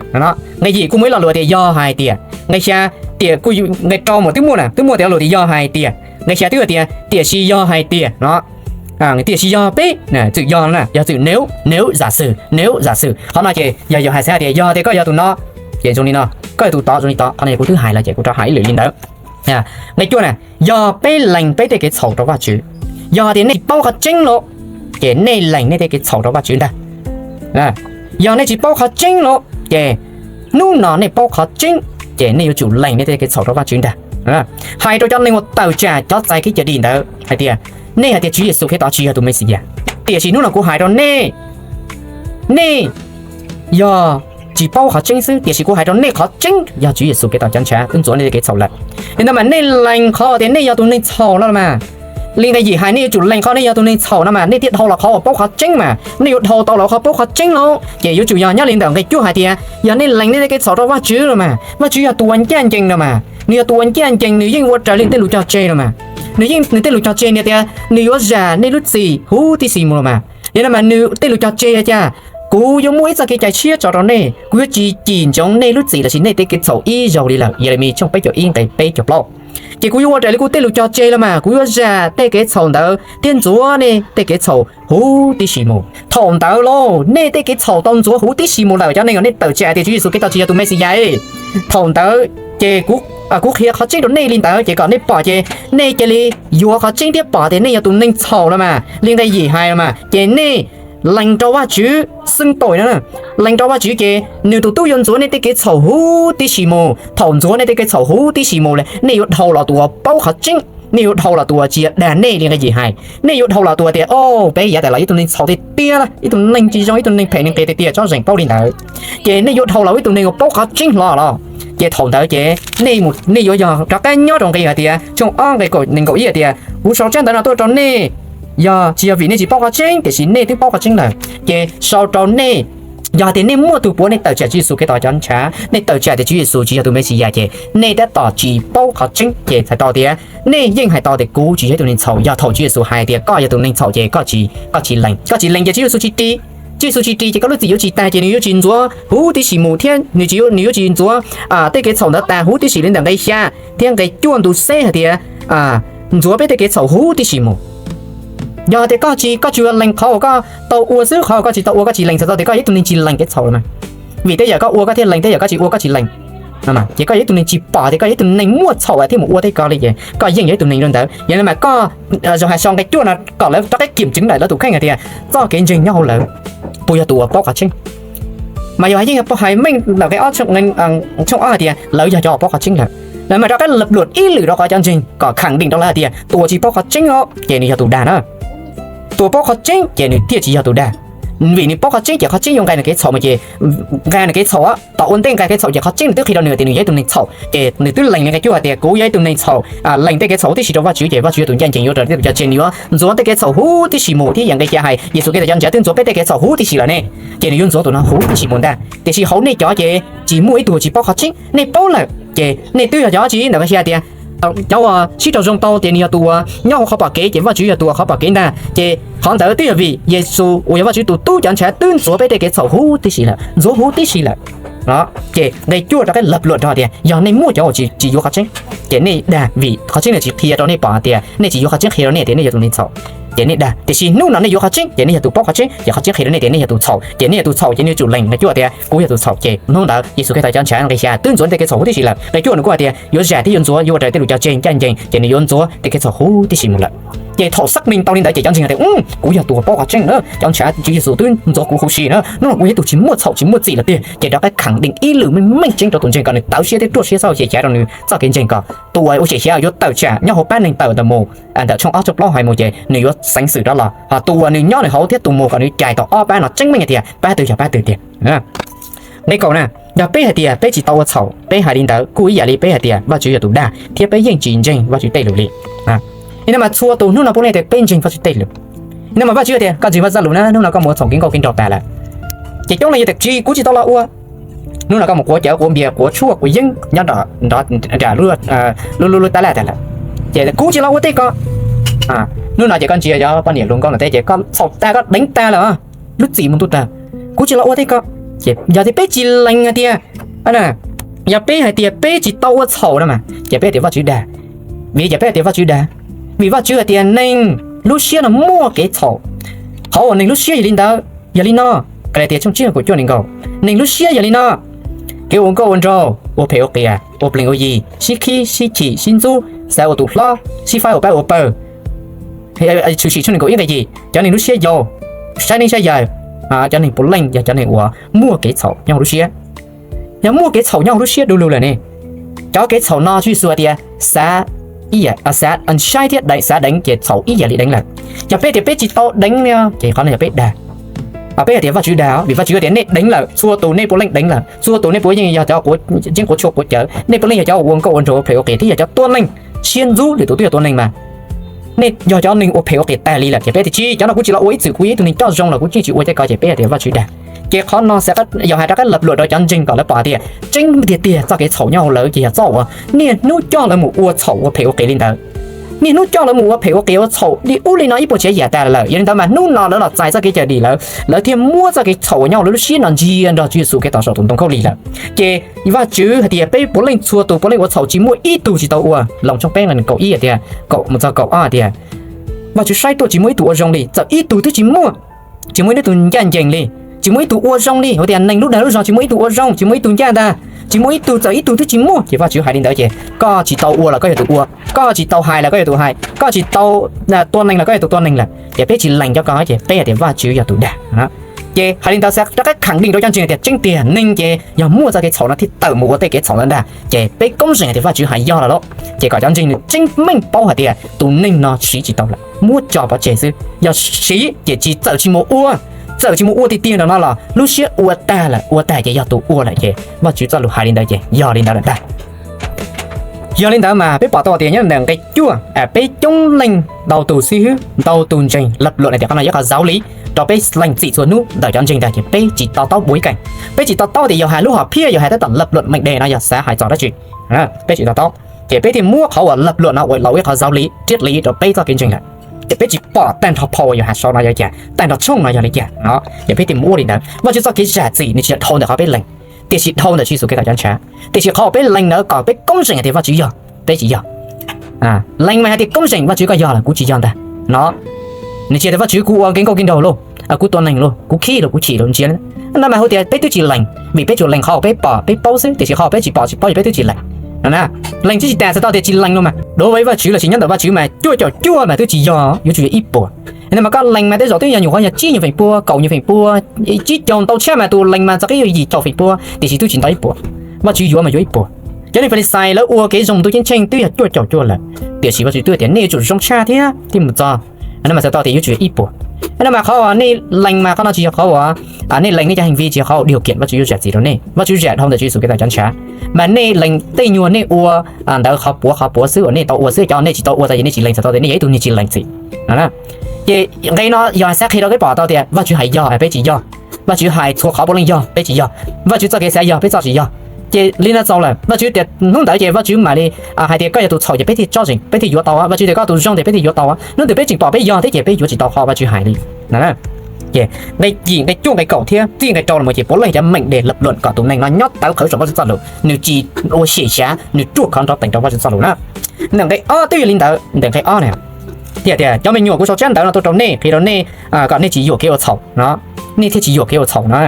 nqe yim kuj muaj ib lo lus tias yog hais tias, nqe xya, tiam kuj, nqe rau mas twb muaj na, twb muaj tias lo lus tias yog hais tias, nqe xya twb tias tiam sis yog hais tias no, tiam sis yog peb, txwm yog no na, yog txwm nếu, nếu giả sử, nếu giả sử, qhov no ces yog yog hais xav hais tias yog tias koj yog tus no, ces zoo li no, koj yog tus tod zoo li tod, qhov no kuv twb hais lawm ces kuv rov hais ib lwm li ntawd. Nqe cuaj na, yog peb lees peb tej kev txhaum rau Vajtswv, yog tias nej tsis paub qhov tseeb los, ces nej lees nej tej kev txhaum rau Vajtswv ntag. Yog nej tsis paub qhov tseeb los, ces hnub no nej paub qhov tseeb, ces nej yuav tsum lees nej tej kev txhaum rau Vajtswv ntag. Hais rau cov neeg uas tawm tsam cov txais kev cai dim ntawd hais tias, nej hais tias Tswv Yexus Khetos tsis yog tus Mexiyas, tiam sis hnub no kuv hais rau nej, nej yog tsis paub qhov tseeb xwb, tiam sis kuv hais rau nej qhov tseeb yog Tswv Yexus Khetos cov ntshav twb ntxuav nej tej kev txhaum lawm. Yog ntawd mas nej lees qhov tias nej yog tus neeg txhaum no los mas, li nqe yim hais nej yuav tsum lees qhov nej yog tus neeg txhaum no mas nej thiaj dhau los qhov uas paub qhov tseeb mas. Nej yuav dhau tau los qhov paub qhov tseeb los ces yuav tsum yog nyob li ntawm nqe cuaj hais tias yog nej lees nej tej kev txhaum rau Vajtswv los mas, Vajtswv yog tus uas ncaj ncees no mas, nws yog tus uas ncaj ncees, nws yeej ua raws li nws tej lus cog tseg no mas. Nws yeej, nws tej lus cog tseg nws tias nws yuav zam nej lub txim huv tib si mus los mas. Yog no mas nws tej lus cog tseg yog cas? Kuv yuav muaj ib txoj kev cai tshiab tso rau nej, kuv yuav tsis cim ntsoov nej lub txim lossis nej tej kev txhaum ib zaug li lawm. Yelemis tshooj peb caug ib nqe peb caug plaub. Ces kuv yuav ua raws li kuv tej lus cog tseg los mas, kuv yuav zam tej kev txhaum ntawd thiab ntxuav nej tej kev txhaum huv tib si mus. Thaum ntawd los nej tej kev txhaum tau ntxuav huv tib si mus lawm, cov neeg uas nej tawm tsam tias Tswv Yexus Khetos tsis yog tus Mexiyas. Thaum ntawd ces kuv, kuv qhia qhov tseeb rau nej li ntawd ces kom nej pom ces nej cia li yuav qhov tseeb thiab pom tias nej yog tus neeg txhaum no mas, li nqe yim hais no mas, ces nej lees rau Vajtswv xwb tau no, lees rau Vajtswv ces nws tus tub yuav ntxuav nej tej kev txhaum huv tib si mus. Thaum ntxuav nej tej kev txhaum huv tib si mus lawm, nej yuav dhau los tus uas paub qhov tseeb, nej yuav dhau los tus uas tsis yog dag nej li nqe yim hais. Nej yuav dhau los tus uas tias, o, peb yav tas los ib tug neeg txhaum tiag tiag, ib tug neeg tsis zoo, ib tug neeg phem neeg qias tiag tiag, tsob zeem paub li ntawd. Ces nej yuav dhau los ib tug neeg uas paub qhov tseeb hlo los. Ces thaum ntawd ces nej, nej yuav yog rov qab nyob rau nqe hais tias tshooj ob nqe nees nkaum ib hais tias, kuv sau tsab ntawv no tuaj rau nej, yog tsis yog vim nej tsis paub qhov tseeb, tiam sis nej twb paub qhov tseeb lawm. Ces sau rau nej, yog tias nej muaj tus puav nej tawm tsam Tswv Yexus Khetos cov ntshav, nej tawm tsam tias Tswv Yexus tsis yog tus Mexiyas ces nej tab tom tsis paub qhov tseeb ces txhais tau tias nej yeej hais tau tias kuv tsis yog ib tug neeg txhaum. Yog thaum Tswv Yexus hais tias koj yog tus neeg txhaum ces koj tsis, koj tsis lees, koj tsis lees ces Tswv Yexus tsis ris. Tswv Yexus tsis ris ces koj lub txim yuav tsis tag ces nws yuav tsis ntxuav huv tib si mus thiab nws tsis, nws yuav tsis ntxuav tej kev txhaum ntawd tas huv tib si li ntawm nqe xya thiab nqe cuaj ntu xeb hais tias ntxuav peb tej kev txhaum huv tib si mus. Yog tias koj tsis, koj tsuas lees qhov uas koj tau ua xwb, qhov uas koj tsis tau ua koj tsis lees, txhais tau tias koj yog ib tug neeg tsis lees kev txhaum los mas. Vim tej yam koj ua koj thiaj lees, tej yam koj tsis ua koj tsis lees. Ces koj yog ib tug neeg tsis pom tias koj yog ib tug neeg muaj txhaum thiaj mus ua tej ko li ces koj yeej yog ib tug neeg zoo ntawd. Yog li mas koj zoo hais sau nqe cuaj no kom lawv rov qab kiểm chứng lawm lawv tus kheej hais tias txoj kev ntseeg nyob hauv lawv puas yog tus uas paub qhov tseeb. Mas yog yeej hais meej ntawm nqe ob, tshooj ob hais tias lawv yog cov uas paub qhov tseeb lawm, lawv mas rov qab lập luận ib lwm rau qhov cov ntseeg kom khẳng định rau lawv hais tias tus uas tsis paub qhov tseeb os ces nws yog tus dag na. Tus uas paub qhov tseeb ces nws thiaj tsis yog tus dag. Vim nws paub qhov tseeb ces qhov tseeb yuav nqa nws kev txhaum mus ces nqa nws kev txhaum, tom ua ntej nqa kev txhaum ces qhov tseeb nws twb qhia rau nws tias nws yog ib tug neeg txhaum ces nws twb lees li nqe cuaj hais tias kuv yog ib tug neeg txhaum, lees tej kev txhaum huv tib si rau Vajtswv ces Vajtswv yog tus ncaj ncees yuav raws li tej lus cog tseg, nws yuav ntxuav tej kev txhaum huv tib si mus thiab yog nqe xya hais Yexus Khetos cov ntshav twb ntxuav peb tej kev txhaum huv tib si lawm ne, ces nws yuav ntxuav tus no huv tib si mus ntag. Tiam sis hauv nej cov ces tsis muaj ib tug tsis paub qhov tseeb, nej paub lawm ces nej twb yog cov tsis ntawm nqe xya tias cov uas sib raug zoo tau tias nws yog tus uas nyob hauv qhov pom kev ces Vajtswv yog tus uas qhov pom kev ntag ces qhov ntawd twb yog vim Yexus uas yog Vajtswv tus tub cov ntshav twb ntxuav peb tej kev txhaum huv tib si lawm, ntxuav huv tib si lawm. Ces nqe cuaj rov qab lập luận rau tias yog nej muaj cov uas tsis yuav qhov tseeb ces nej dag vim qhov tseeb nws tsis qhia rau nej pom tias, nej tsis yuav qhov tseeb qhia rau nej tias nej yog tus neeg txhaum ces nej dag. Tiam sis hnub no nej yuav qhov tseeb ces nej yog tus paub qhov tseeb ces qhov tseeb qhia rau nej tias nej yog tus txhaum ces nej yog tus txhaum ces nej yuav tsum lees nqe cuaj tias kuv yog tus txhaum ces hnub ntawd Yexus Khetos cov ntshav nqe xya twb ntxuav tej kev txhaum huv tib si lawm. Nqe cuaj nws kuj hais tias yuav zam thiab yuav ntxuav, yuav ua raws tej lus cog tseg ncaj ncees ces nws yuav ntxuav tej kev txhaum huv tib si mus lawm. Ces thaum xác minh tau li ntawd ces cov ntseeg hais tias kuv yog tus uas paub qhov tseeb na, cov ntshav Tswv Yexus twb ntxuav kuv huv si na, hnub no kuv yog tus tsis muaj txhaum tsis muaj txim lawm tiag. Ces rov qab khẳng định ib lwm meej meej tseeb rau tus ntseeg kom nws tawv siab thiab ruaj siab xav ua xyem xyav rau nws txoj kev ntseeg kom tus uas ua xyem xyav yuav tawm tsam nyob hauv pab neeg tawm ntawm mus, ntawm tshooj ob tshooj plaub hais mus ces nws yuav xeev xwm rov los, ho tus uas nws nyob nws hauv thiab tus mus kom nws cais tau ob pab no tseeb meej tias pab twg yog pab twg tiag. Nqe kaum na, yog peb hais tias peb tsis tau ua txhaum, peb hais li ntawd kuj ib yam li peb hais tias Vajtswv yog tus dag thiab peb yeej tsis ntseeg Vajtswv tej lus li. Yog no mas txhua tus hnub no puav leej tias peb ntseeg Vajtswv tej lus, No mas Vajtswv tias koj ntseeg Vajtswv txoj lus na, hnub no koj mus ua txhaum kev nkauj kev nraug tas lawm. Ces coob leej yog tias tsis, kuv tsis tau los ua. Hnub no koj mus quav cawv quav npias quav tshuaj quav yeeb nyob nram, nram lub, lub lub tab laj tas lawm. Ces kuv tsis los ua tej ko. Hnub no ces koj ntsia cov poj niam hluas nkauj no teb ces koj txhaum tag koj deev tag lawm, lub txim mus ntuj tawg. Kuv tsis los ua tej ko. Ces yog tias peb tsis lees hais tias, yog peb hais tias peb tsis tau ua txhaum no mas ces peb hais tias Vajtswv dag. Vim li cas peb hais tias Vajtswv dag? Vim Vajtswv hais tias neeg lub siab no muaj kev txhaum. Qhov uas neeg lub siab yog li ntawd yog li no, Kalatias tshooj tsib nqe kaum cuaj nees nkaum, neeg lub siab yog li no: kev ua nkauj ua nraug, ua phem ua qias, ua plees ua yi, sib khib sib chim sib ntxub, xav ua tus hlob, sib faib ua pab ua pawg. Tshwm sim tshooj nees nkaum ib nqe yim, cov neeg lub siab yau, saib neeb saib yaws, cov neeg puav leej yog cov neeg uas muaj kev txhaum nyob hauv lub siab. Yog muaj kev txhaum nyob hauv lub siab du lug lawm ne, cov kev txhaum no Tswv Yexus hais tias xav, xav saib thiab xav deev ces txhaum ib yam li deev lawm. Yog peb tias peb tsis tau deev li ces qhov no yog peb dag. Peb hais tias Vajtswv dag, vim Vajtswv tias nej deev lawm, txhua tus nej puav leej deev lawm, txhua tus nej puav yeej yog cov quav yeeb quav tshuaj quav cawv, nej puav leej yog cov ua nkauj ua nraug ua phem ua qias thiab yog cov tua neeg, siab ntxub lwm tus twb yog tua neeg mas. Nej yog cov neeg ua phem ua qias tag li lawm ces peb tias tsis, cov no kuv tsis los ua, ib txwm kuv yog ib tug neeg coj zoo los kuv yeej tsis ua tej ko ces peb hais tias Vajtswv dag. Ces qhov no xav, yog hais rov qab laj pluam rau cov ntseeg kom lawv pom hais tias tseeb tiag tiag txoj kev txhaum nyob hauv lawv ces yog txoj uas niaj hnub coj lawv mus ua txhaum ua phem ua qias li ntawd. Niaj hnub coj lawv mus ua phem ua qias ua txhaum li ub li no ib puas tsav yam tas lawm, yog li ntawd mas hnub no lawv los txais txoj kev cawm dim lawm, lawv thiaj muab txoj kev txhaum uas nyob hauv lawv lub siab no ntsia nrog Tswv Yexus Khetos saum tus ntoo khaub lig lawm. Ces Vajtswv hais tias peb puav leej txhua tus puav leej ua txhaum, tsis muaj ib tug tsis tau ua. Loos tshooj peb nqe kaum ib tias, kaum mus txog kaum ob tias, Vajtswv saib tuaj tsis muaj ib tug ua zoo li, txawm ib tug twb tsis muaj. Tsis muaj ib tug ncaj ncees li, tsis muaj ib tug ua zoo li, ua tias neeg lub dag lub zog tsis muaj ib tug ua zoo, tsis muaj ib tug ncaj ntag, tsis muaj ib tug, txawm ib tug twb tsis muaj. Ces Vajtswv hais li ntawd ces koj tsis tau ua los koj yog tus ua, koj tsis tau hais los koj yog tus hais, koj tsis tau tua neeg los koj yog tus tua neeg lawm. Ces peb tsis lees cov ko ces peb hais tias Vajtswv yog tus dag. Ces hais li ntawd xav rov qab khẳng định rau cov ntseeg tias tseeb tiag neeg ces yog muaj txoj kev txhaum no thiaj tawm mus ua tej kev txhaum ntawd ntag. Ces peb koob zeem tias Vajtswv hais yog lawm lauj. Ces kom cov ntseeg nws tseeb meej paub hais tias tus neeg no siv tsis tau lawm, muab tso pov tseg xwb. Yog siv ces tsis, txawm tsis mus ua, txawm tsis mus ua tiag tiag nram no los lub siab ua tag lawm, ua tag ces yog tus ua lawm ces Vajtswv txoj lus hais li ntawd ces yog li ntawd lawm ntag. Yog li ntawd mas peb pom tau tias nyob ntawm nqe cuaj peb coob leej ntau tus xib hwb ntau tus ntseeg lập luận hais tias qhov no yog qhov giáo lý rau peb lees txim txhua hnub ntawm cov ntseeg ntag ces peb tsis to taub bối cảnh. Peb tsis to taub tias Yauhas lub hom phiaj Yauhas tab tom lập luận mệnh đề no yog xav hais txog dab tsi. Peb tsis to taub, ces peb thiaj muab qhov uas lập luận no ua los ua ib qhov giáo lý triết lý rau peb txoj kev ntseeg lawm. Ces peb tsis pom tag nrho phau uas Yauhas sau no yog li cas, tag nrho tshooj no yog li cas no, ces peb thiaj muab ua li ntawd. Vajtswv txoj kev zam txim nws tsis yog dhau ntawm qhov peb lees, tiam sis dhau ntawm Tswv Yexus Khetos cov ntshav. Tiam sis qhov uas peb lees ntawd kom peb koob zeem hais tias Vajtswv yog, peb tsis yog. Lees mas hais tias koob zeem Vajtswv koj yog los kuv tsis yog ntag no. Nws tsis hais tias Vajtswv kuv ua kev nkauj kev nraug lauj, kuv tua neeg lauj, kuv khib lauj, kuv chim lauj, ntsia no mas hu tias peb twb tsis lees, vim peb tsuas lees qhov uas peb pom peb paub xwb, tiam sis qhov uas peb tsis pom tsis paub ces peb twb tsis lees no na. Lees twb tsis tas txhais tau tias tsis lees no mas, đối với Vajtswv los sis nyob ntawm Vajtswv mas cuaj caum cuaj mas twb tsis yog, yuav tsum yog ib puas. No mas koj lees mas tej zaum twb yog nyuam qhuav yog tsib nyuag feem pua, kaum nyuag feem pua, tsib caug ntau tshaj mas tus lees mas txog qib yim caum feem pua tiam sis twb tsis ntau ib puas. Vajtswv yuav mas yuav ib puas. Cov neeg Falixais lawv ua kev zoo ntuj ceeb tsheej twb yog cuaj caum cuaj lawm, tiam sis Vajtswv twb tias nej yuav tsum zoo tshaj thiab thiaj mus txog. No mas txhais tau tias yuav tsum yog ib puas. No mas qhov uas nej lees mas qhov no tsis yog qhov uas, nej lees nej cov hành vi tsis yog qhov uas điều kiện Vajtswv yuav zam txim rau nej. Vajtswv zam dhau ntawm Tswv Yexus Khetos cov ntshav. Mas nej lees tej nyuag nej ua ntawd qhov puav qhov puav xwb uas nej tau ua xwb, cov nej tsis tau ua tau ces nej tsis lees txhais tau tias nej yog ib tug neeg tsis lees txim. Ces nqe no yog xav qhia rau peb pom tau tias Vajtswv hais yog peb tsis yog, Vajtswv hais txhua qhov puav leej yog peb tsis yog, Vajtswv txoj kev xav yog peb txoj tsis yog. Ces li no txaus lawm, Vajtswv tias hnub ntawd ces Vajtswv mam li hais tias koj yog tus txhaum ces peb thiaj tsob zeem peb thiaj yuav tau, Vajtswv tias koj tus zoo ces peb thiaj yuav tau. Hnub twg peb tseem pom peb yog thiab ces peb yuav tsis tau qhov Vajtswv hais li. Ces nqe yim nqe cuaj nqe kaum thiab txij nqe rau los ces puav leej cov mệnh đề lập luận kom tus neeg no nyob tawv qhawv saum Vajtswv txoj lus, nws tsis ua xyem xyav, nws ruaj khov nrov teem rau Vajtswv txoj lus na. Ntawm nqe ob twb yog li ntawd, ntawm nqe ob na, thiaj tias cov me nyuam, kuv sau tsab ntawv no tuaj rau nej, qhia rau nej kom nej tsis yuam kev ua txhaum no, nej thiaj tsis yuam kev ua txhaum no.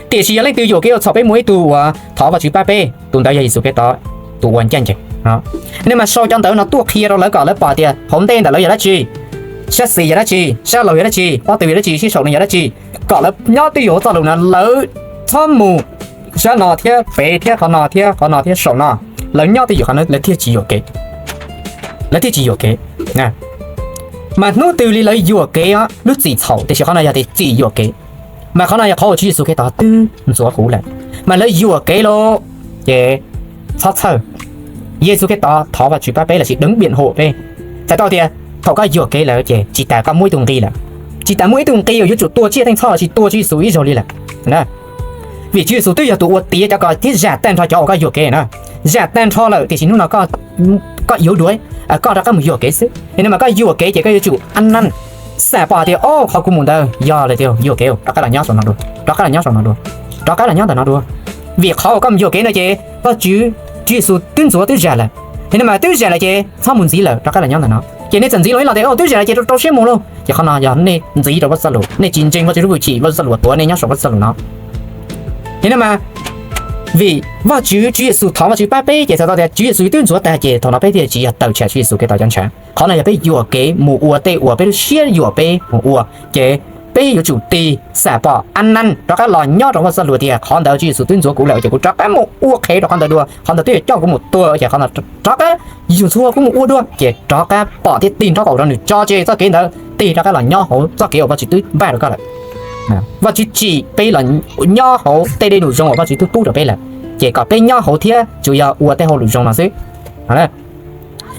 Tiam sis yog leej twg yuam kev ua txhaum, peb muaj ib tug uas thov Vajtswv pab peb, tus ntawd yog Yexus Khetos, tus uas ncaj ncees. Nej mas sau cov ntawv no tuaj qhia rau lawv kom lawv pom tias hauv ntej ntawm lawv yog dab tsi, sab xis yog dab tsi, sab laug yog dab tsi, pob tw yog dab tsi, sib saum no yog dab tsi, kom lawv nyob twj ywm hauv txoj lus no, lawv txhob mus sab no thiab pem thiab qhov no thiab qhov no thiab saum no, lawv nyob twj ywm qhov no lawv thiaj tsis yuam kev, lawv thiaj tsis yuam kev. Mas hnub twg li lawv yuam kev lub txim txhaum, tiam sis qhov no yog tias txim yuam kev, mas qhov no yog qhov uas Tswv Yexus Khetos twb ntxuav huv lawm. Mas lawv yuam kev lawm ces txhob txhawj, Yexus Khetos thov Vajtswv pab peb lossis đấng biện hộ peb. Txhais tau tias Thaum koj yuam kev lawm ces tsis tas koj muaj ib tug nqi lawm, tsis tas muaj ib tug nqi uas yuav tsum tua tsiaj theej txhoj los sis tua Tswv Yexus ib zaug li lawm. Vim Tswv Yexus twb yog tus ua tiav cov kom thiab zam tag nrho cov uas koj yuam kev na. Zam tag nrho lawm tiam sis hnub no koj, koj yuav duav, koj rov qab mus yuam kev xwb. Yog li mas koj yuam kev ces koj yuav tsum a naj xam pom tias, o, qhov kuv mus ntawd yog lawm tiag, yuam kev, rov qab los nyob saum no dua, rov qab los nyob saum no dua, rov qab los nyob ntawm no dua. Vim qhov uas koj mus yuam kev no ces Vajtswv, Tswv Yexus twb ntxuav twb zam lawm. Yog li mas twb zam lawm ces txhob mus ntxiv lawm, rov qab los nyob ntawm no. Ces nej txawm ntxiv los ib los tias, o, twb zam lawm ces rau rau siab mus lauj. Ces qhov no yog nej ntxiv rau Vajtswv txoj lus, nej tsis ntseeg Vajtswv lub hwj chim, Vajtswv txoj lus uas tuav nej nyob saum Vajtswv txoj lus no. Yog li mas vim Vajtswv, Tswv Yexus, thov Vajtswv pab peb ces txhais tau tias Tswv Yexus twb ntxuav tag ces thaum no peb thiaj tsis yog tawm tsam Tswv Yexus Khetos cov ntshav. Qhov no yog peb yuam kev mus ua tej uas peb lub siab yuam peb mus ua, ces peb yuav tsum tig xam pom a naj rov qab los nyob rau Vajtswv txoj lus tias qhov ntawd Tswv Yexus twb ntxuav kuv lawm ces kuv rov qab mus ua qhev rau qhov ntawd dua, qhov ntawd twb yuav coj kuv mus tua ces qhov no rov qab yug txhua kuv mus ua dua ces rov qab pom thiab tig nrob qaum rau nws tso tseg txoj kev ntawd, tig rov qab los nyob hauv txoj kev uas Vajtswv twb npaj rau koj lawm. Vajtswv tsim peb los nyob hauv tej dej num zoo uas Vajtswv twb pub rau peb lawm, ces kom peb nyob hauv thiab tsuas yog ua tej hauj lwm zoo no xwb.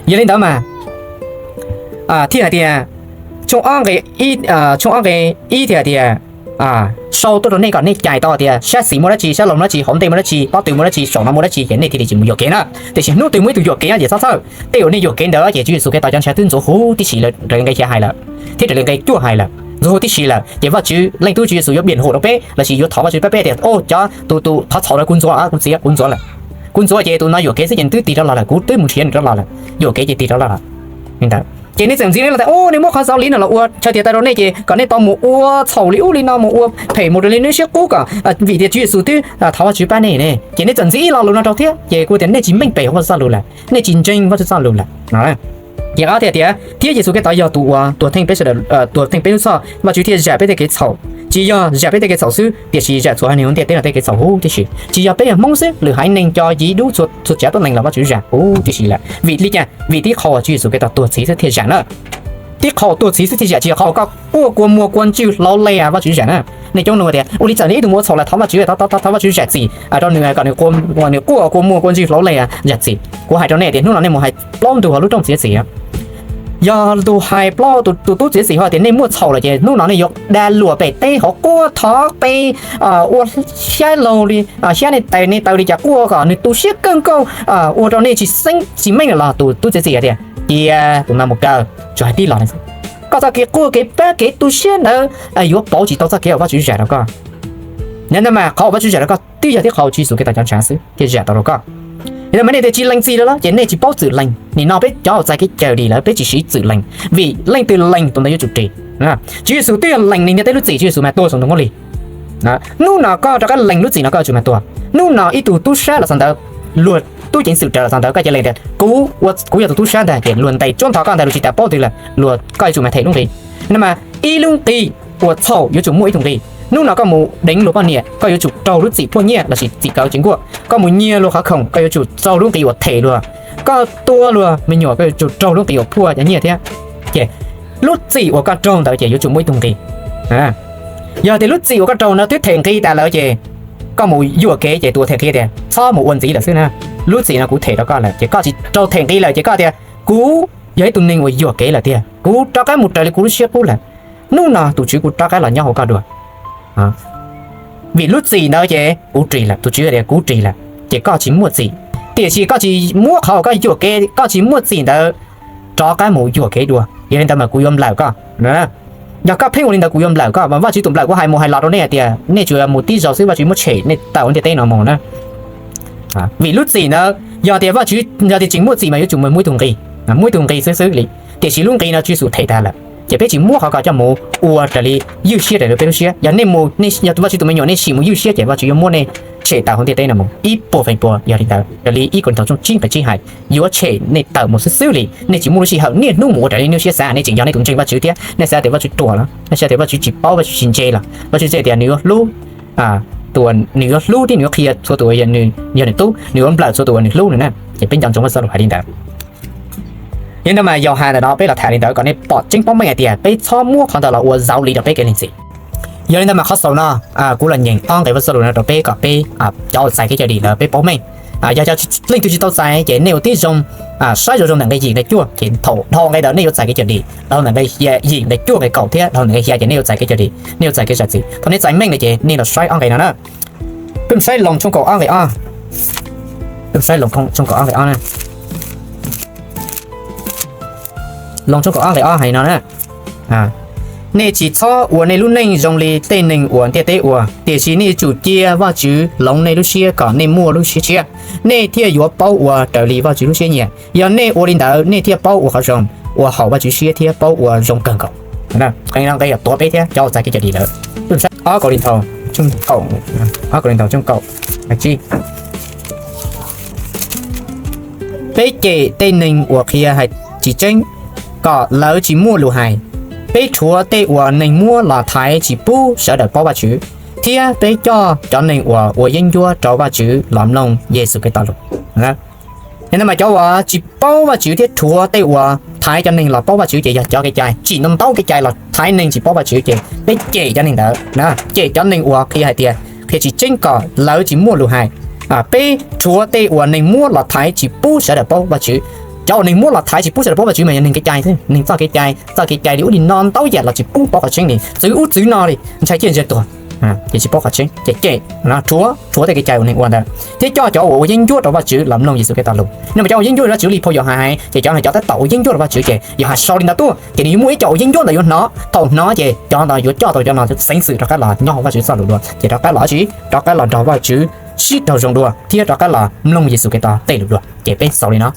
Yog li ntawd mas thiaj hais tias, tshooj ob nqe ib thiaj hais tias, sau tuaj rau nej kom nej cais tau tias sab xis muaj dab tsi, sab laug muaj dab tsi, hauv ntej muaj dab tsi, pob tw muaj dab tsi, saum no muaj dab tsi ces nej thiaj li tsis mus yuam kev na. Tiam sis hnub twg muaj ib tug yuam kev ces txhob txhawj, tej uas nej yuam kev ntawd ces Tswv Yexus Khetos cov ntshav twb ntxuav huv tib si raws li nqe xya hais lawm, thiab raws li nqe cuaj hais lawm, ntxuav huv tib si lawm ces Vajtswv Leej Tub Tswv Yexus yuav piam hum rau peb lossis yuav thov Vajtswv pab peb tias, o, cov tus tus qhov txhaum no kuv ntxuav, kuv txiav, kuv ntxuav lawm. Kuv ntxuav ces tus no yuam kev xwb ces nws twb tig rov los lawm, kuv twb mus nrhiav nws rov los lawm, yuam kev ces tig rov los lawm. Ces nej txawm ntxiv nej los tias, o, nws muab qhov xaus li no los ua chaw tias tau rau nej ces kom nej tau mus ua txhaum li ub li no, mus ua phem mus raws li nej siab qub kom, vim tias Tswv Yexus twb thov Vajtswv pab nej ne. Ces nej txawm ntxiv ib lo lus no rau thiab ces kuv tias nej tsis meej pem hauv Vajtswv txoj lus lawm, nej tsis ntseeg Vajtswv txoj lus lawm. Ces ob thiaj tias thiab Yexus Khetos yog tus uas tuag theej peb sawv daws, tuag theej peb lub txhoj, Vajtswv thiaj zam peb tej kev txhaum. Tsis yog zam peb tej kev txhaum xwb tiam sis zam txhua haiv neeg hauv ntiaj teb no tej kev txhaum huv tib si. Tsis yog peb yog Hmoob xwb, lwm haiv neeg cov yim dub txhua tsav tuab neeg los Vajtswv zam huv tib si lawm. Vim li cas? Vim tib qho uas Tswv Yexus Khetos tuag txhiv xwb thiaj zam na. Tib qho tuag txhiv xwb thiaj zam, tsis yog qhov koj quaj kua muag kua ntswg hlauv leg Vajtswv zam na. Nej coob nug tias ua li txawm nws ib tug mus ua txhaum los thov Vajtswv, thov Vajtswv zam txim rau nws kom nws quaj kua muag kua ntswg hlauv leg zam txim. Kuv hais rau nej tias hnub no nej mus hais plaub ntug hauv lub rooj txiav txim. Yog tus hais plaub tus tub txiav txim ho tias nej muaj txhaum lawm ces hnub no nej yuav dag luam pem teb hauv quaj thov peb ua xyab laug li, xyab nej tais nej taw li cas quaj kom nws tu siab kawg nkaus, ua rau nej tsis xeeb tsis meej lawm los tus tub txiav txim hais tias cia tus no mus kaw, tsuas hais tib los. Koj txoj kev quaj kev pab kev tu siab ntawd yuav pauv tsis tau txoj kev uas Vajtswv zam rau koj. Yog li ntawd mas qhov uas Vajtswv zam rau koj twb yog tib qho Tswv Yexus Khetos cov ntshav xwb thiaj zam tau rau koj. Yog li ntawd mas nej tias tsis lees txim lawm los ces nej tsis paub txwm lees. Nim no peb cov uas txais kev cawm dim lawm peb tsis siv txwm lees, vim leej twg lees tus ntawd yuav tsum ris. Tswv Yexus twb yog lees ntiaj teb lub txim, Tswv Yexus mas tuag saum ntoo khaub lig. Hnub no koj rov qab lees lub txim no koj yuav tsum mas tuag. Hnub no ib tug tub sab los txog ntawd, luag tub ceev xwm raws los txog ntawd koj cia lees tias kuv, kuv yog tus tub sab ntag ces luag ntes tsuab ntho koj ntag, luag tsis tas paub twg lawm, luag koj yuav tsum mas them lub nqi. No mas ib lub nqi uas txhaum yuav tsum muaj ib tug nqi. Hnub no koj mus deev luag poj niam koj yuav tsum raug lub txim phuaj nyiaj lossis txim kaw tsis nkuaj. Koj mus nyiag luag qhov khoom koj yuav tsum raug lub nqi uas them luag. Koj tua luag me nyuam koj yuav tsum raug lub nqi uas phuaj cov nyiaj thiab. Ces lub txim uas koj raug ntawd ces yuav tsum muaj ib tug nqi. Yog tias lub txim uas koj raug no twb them nqi tas lawm ces koj mus yuam kev ces tus uas them nqi tias txhob mus ua ntxiv lawm xwb na. Lub txim no kuv them rau koj lawm ces koj tsis raug them nqi lawm ces koj tias kuv yog ib tug neeg uas yuam kev lawm tiag, kuv rov qab mus raws li kuv lub siab qub lawm. Hnub no tus Tswv kuv rov qab los nyob hauv koj dua. Vim lub txim ntawd ces kuv ris lawm, tus Tswv tias kuv ris lawm ces koj tsis muaj txim. Tiam sis koj tsis muab qhov uas koj yuam kev koj tsis muaj txim ntawd rov qab mus yuam kev dua, yog li ntawd mas kuv yuav nplawm koj. Yog koj pheej ua li ntawd kuv yuav nplawm koj, mas Vajtswv tus nplawm kuv hais mus hais los rau nej hais tias nej tsuas mus tib zaug xwb Vajtswv muab tshem nej tawm hauv ntiaj teb no mus na. Vim lub txim ntawd yog tias Vajtswv yog tias tseem muaj txim mas yuav tsum muaj ib tug nqi, muaj ib tug nqi xwb xwb li. Tiam sis lub nqi no Tswv Yexus them tas lawm ces peb tsis muab qhov ko coj mus ua raws li ywj siab raws li peb lub siab. Yog nej mus, yog Vajtswv tus me nyuam nej sim mus ywj siab ces Vajtswv yuav muab nej tshem tawm hauv ntiaj teb no mus ib puas feem pua. Yog li ntawd raws li ib Korintos tshooj tsib nqe tsib hais, yuav tshem nej tawm mus xwb xwb li, nej tsis muaj lub sij hawm niaj hnub mus ua raws li nej lub siab xav, nej tseem yog nej tus ntseeg Vajtswv thiab nej xav tias Vajtswv ruam los nej xav tias Vajtswv tsis paub, Vajtswv tsis ntse los Vajtswv txawm tias nws yuav hlub, tus uas nws yuav hlub thiab nws yuav qhia txhua tus uas yog nws tub, nws yuav nplawm txhua tus uas nws hlub no na. Ces peb nco ntsoov Vajtswv txoj lus hais li ntawd. Yog li ntawd mas Yauhas ntawm no peb los tham li ntawd kom nej pom tseeb paub meej hais tias peb txhob muab qhov ntawd los ua zauv li rau peb kev lees txim. Yog li ntawd mas qhov xaus no kuv los nyeem ob nqe Vajtswv txoj lus no rau peb kom peb cov uas txais kev cawm dim lawm peb paub meej. Yog cov leej twg tsis tau txais ces nej ua tib zoo saib zoo zoo ntawm nqe yim nqe cuaj ces thaum dhau nqe ntawd nej yuav txais kev cawm dim, dhau ntawm nqe yim nqe cuaj nqe kaum thiab dhau ntawm nqe xya ces nej yuav txais kev cawm dim, nej yuav txais kev zam txim. Thaum nej txais meej na ces nej los saib ob nqe no na. Peb saib Loos tshooj kaum ob nqe ob, peb saib Loos tshooj kaum ob nqe ob na. Loos tshooj kaum ob nqe ob hais no na: Nej tsis txhob ua nej lub neej zoo li tej neeg uas ntiaj teb ua, tiam sis nej yuav tsum cia Vajtswv hloov nej lub siab kom nej muaj lub siab tshiab, nej thiaj yuav paub ua raws li Vajtswv lub siab nyiam. Yog nej ua li ntawd nej thiaj paub ua qhov zoo, ua haum Vajtswv siab thiab paub ua zoo kawg nkaus. Qee no nqe yog tuav peb thiab cov uas txais kev cawm dim lawm. Ob Kauleethaus, Kauleethaus tshooj kaum, tsib. Peb cem tej neeg uas qhia hais tsis tseeb, kom lawv tsis muaj lus hais. Peb rhuav tej uas neeg muab los thaiv tsis pub sawv daws paub Vajtswv, thiab peb coj cov neeg uas ua yeeb ncuab rau Vajtswv los mloog Yexus Khetos lus. Yog no mas cov uas tsis paub Vajtswv thiab rhuav tej uas thaiv cov neeg los paub Vajtswv ces yog cov kev cai tsim ntau ntau kev cai los thaiv neeg tsis paub Vajtswv ces peb cem cov neeg ntawd, cem cov neeg uas qhia hais tias qhia tsis tseeb kom lawv tsis muaj lus hais. Peb rhuav tej uas neeg muab los thaiv tsis pub sawv daws paub Vajtswv. Cov uas neeg muab los thaiv tsis pub sawv daws paub Vajtswv mas yog neeg kev cai, neeg txoj kev cai, txoj kev cai li ub li no ntau yam los tsis pub paub qhov tseeb li, txwv ub txwv no li, ntshai ciaj ntsia tuag, ces tsis paub qhov tseeb ces cem, rhuav, rhuav tej kev cai uas neeg ua ntawd thiab coj cov uas ua yeeb ncuab rau Vajtswv los mloog Yexus Khetos lus. No mas cov ua yeeb ncuab rau Vajtswv li phau Yauhas hais ces cov no cov tab tom ua yeeb ncuab rau Vajtswv ces Yauhas sau li ntawd tuaj ces nws yuav muaj ib co uas yeeb ncuab ntawd yuav hnov, thaum hnov ces cov ntawd yuav coj tau cov no xeev xwm rov qab los nyob hauv Vajtswv txoj lus dua ces rov qab los tsis, rov qab los nrog Vajtswv sib raug zoo dua thiab rov qab los mloog Yexus Khetos tej lus dua ces peb xaus li no.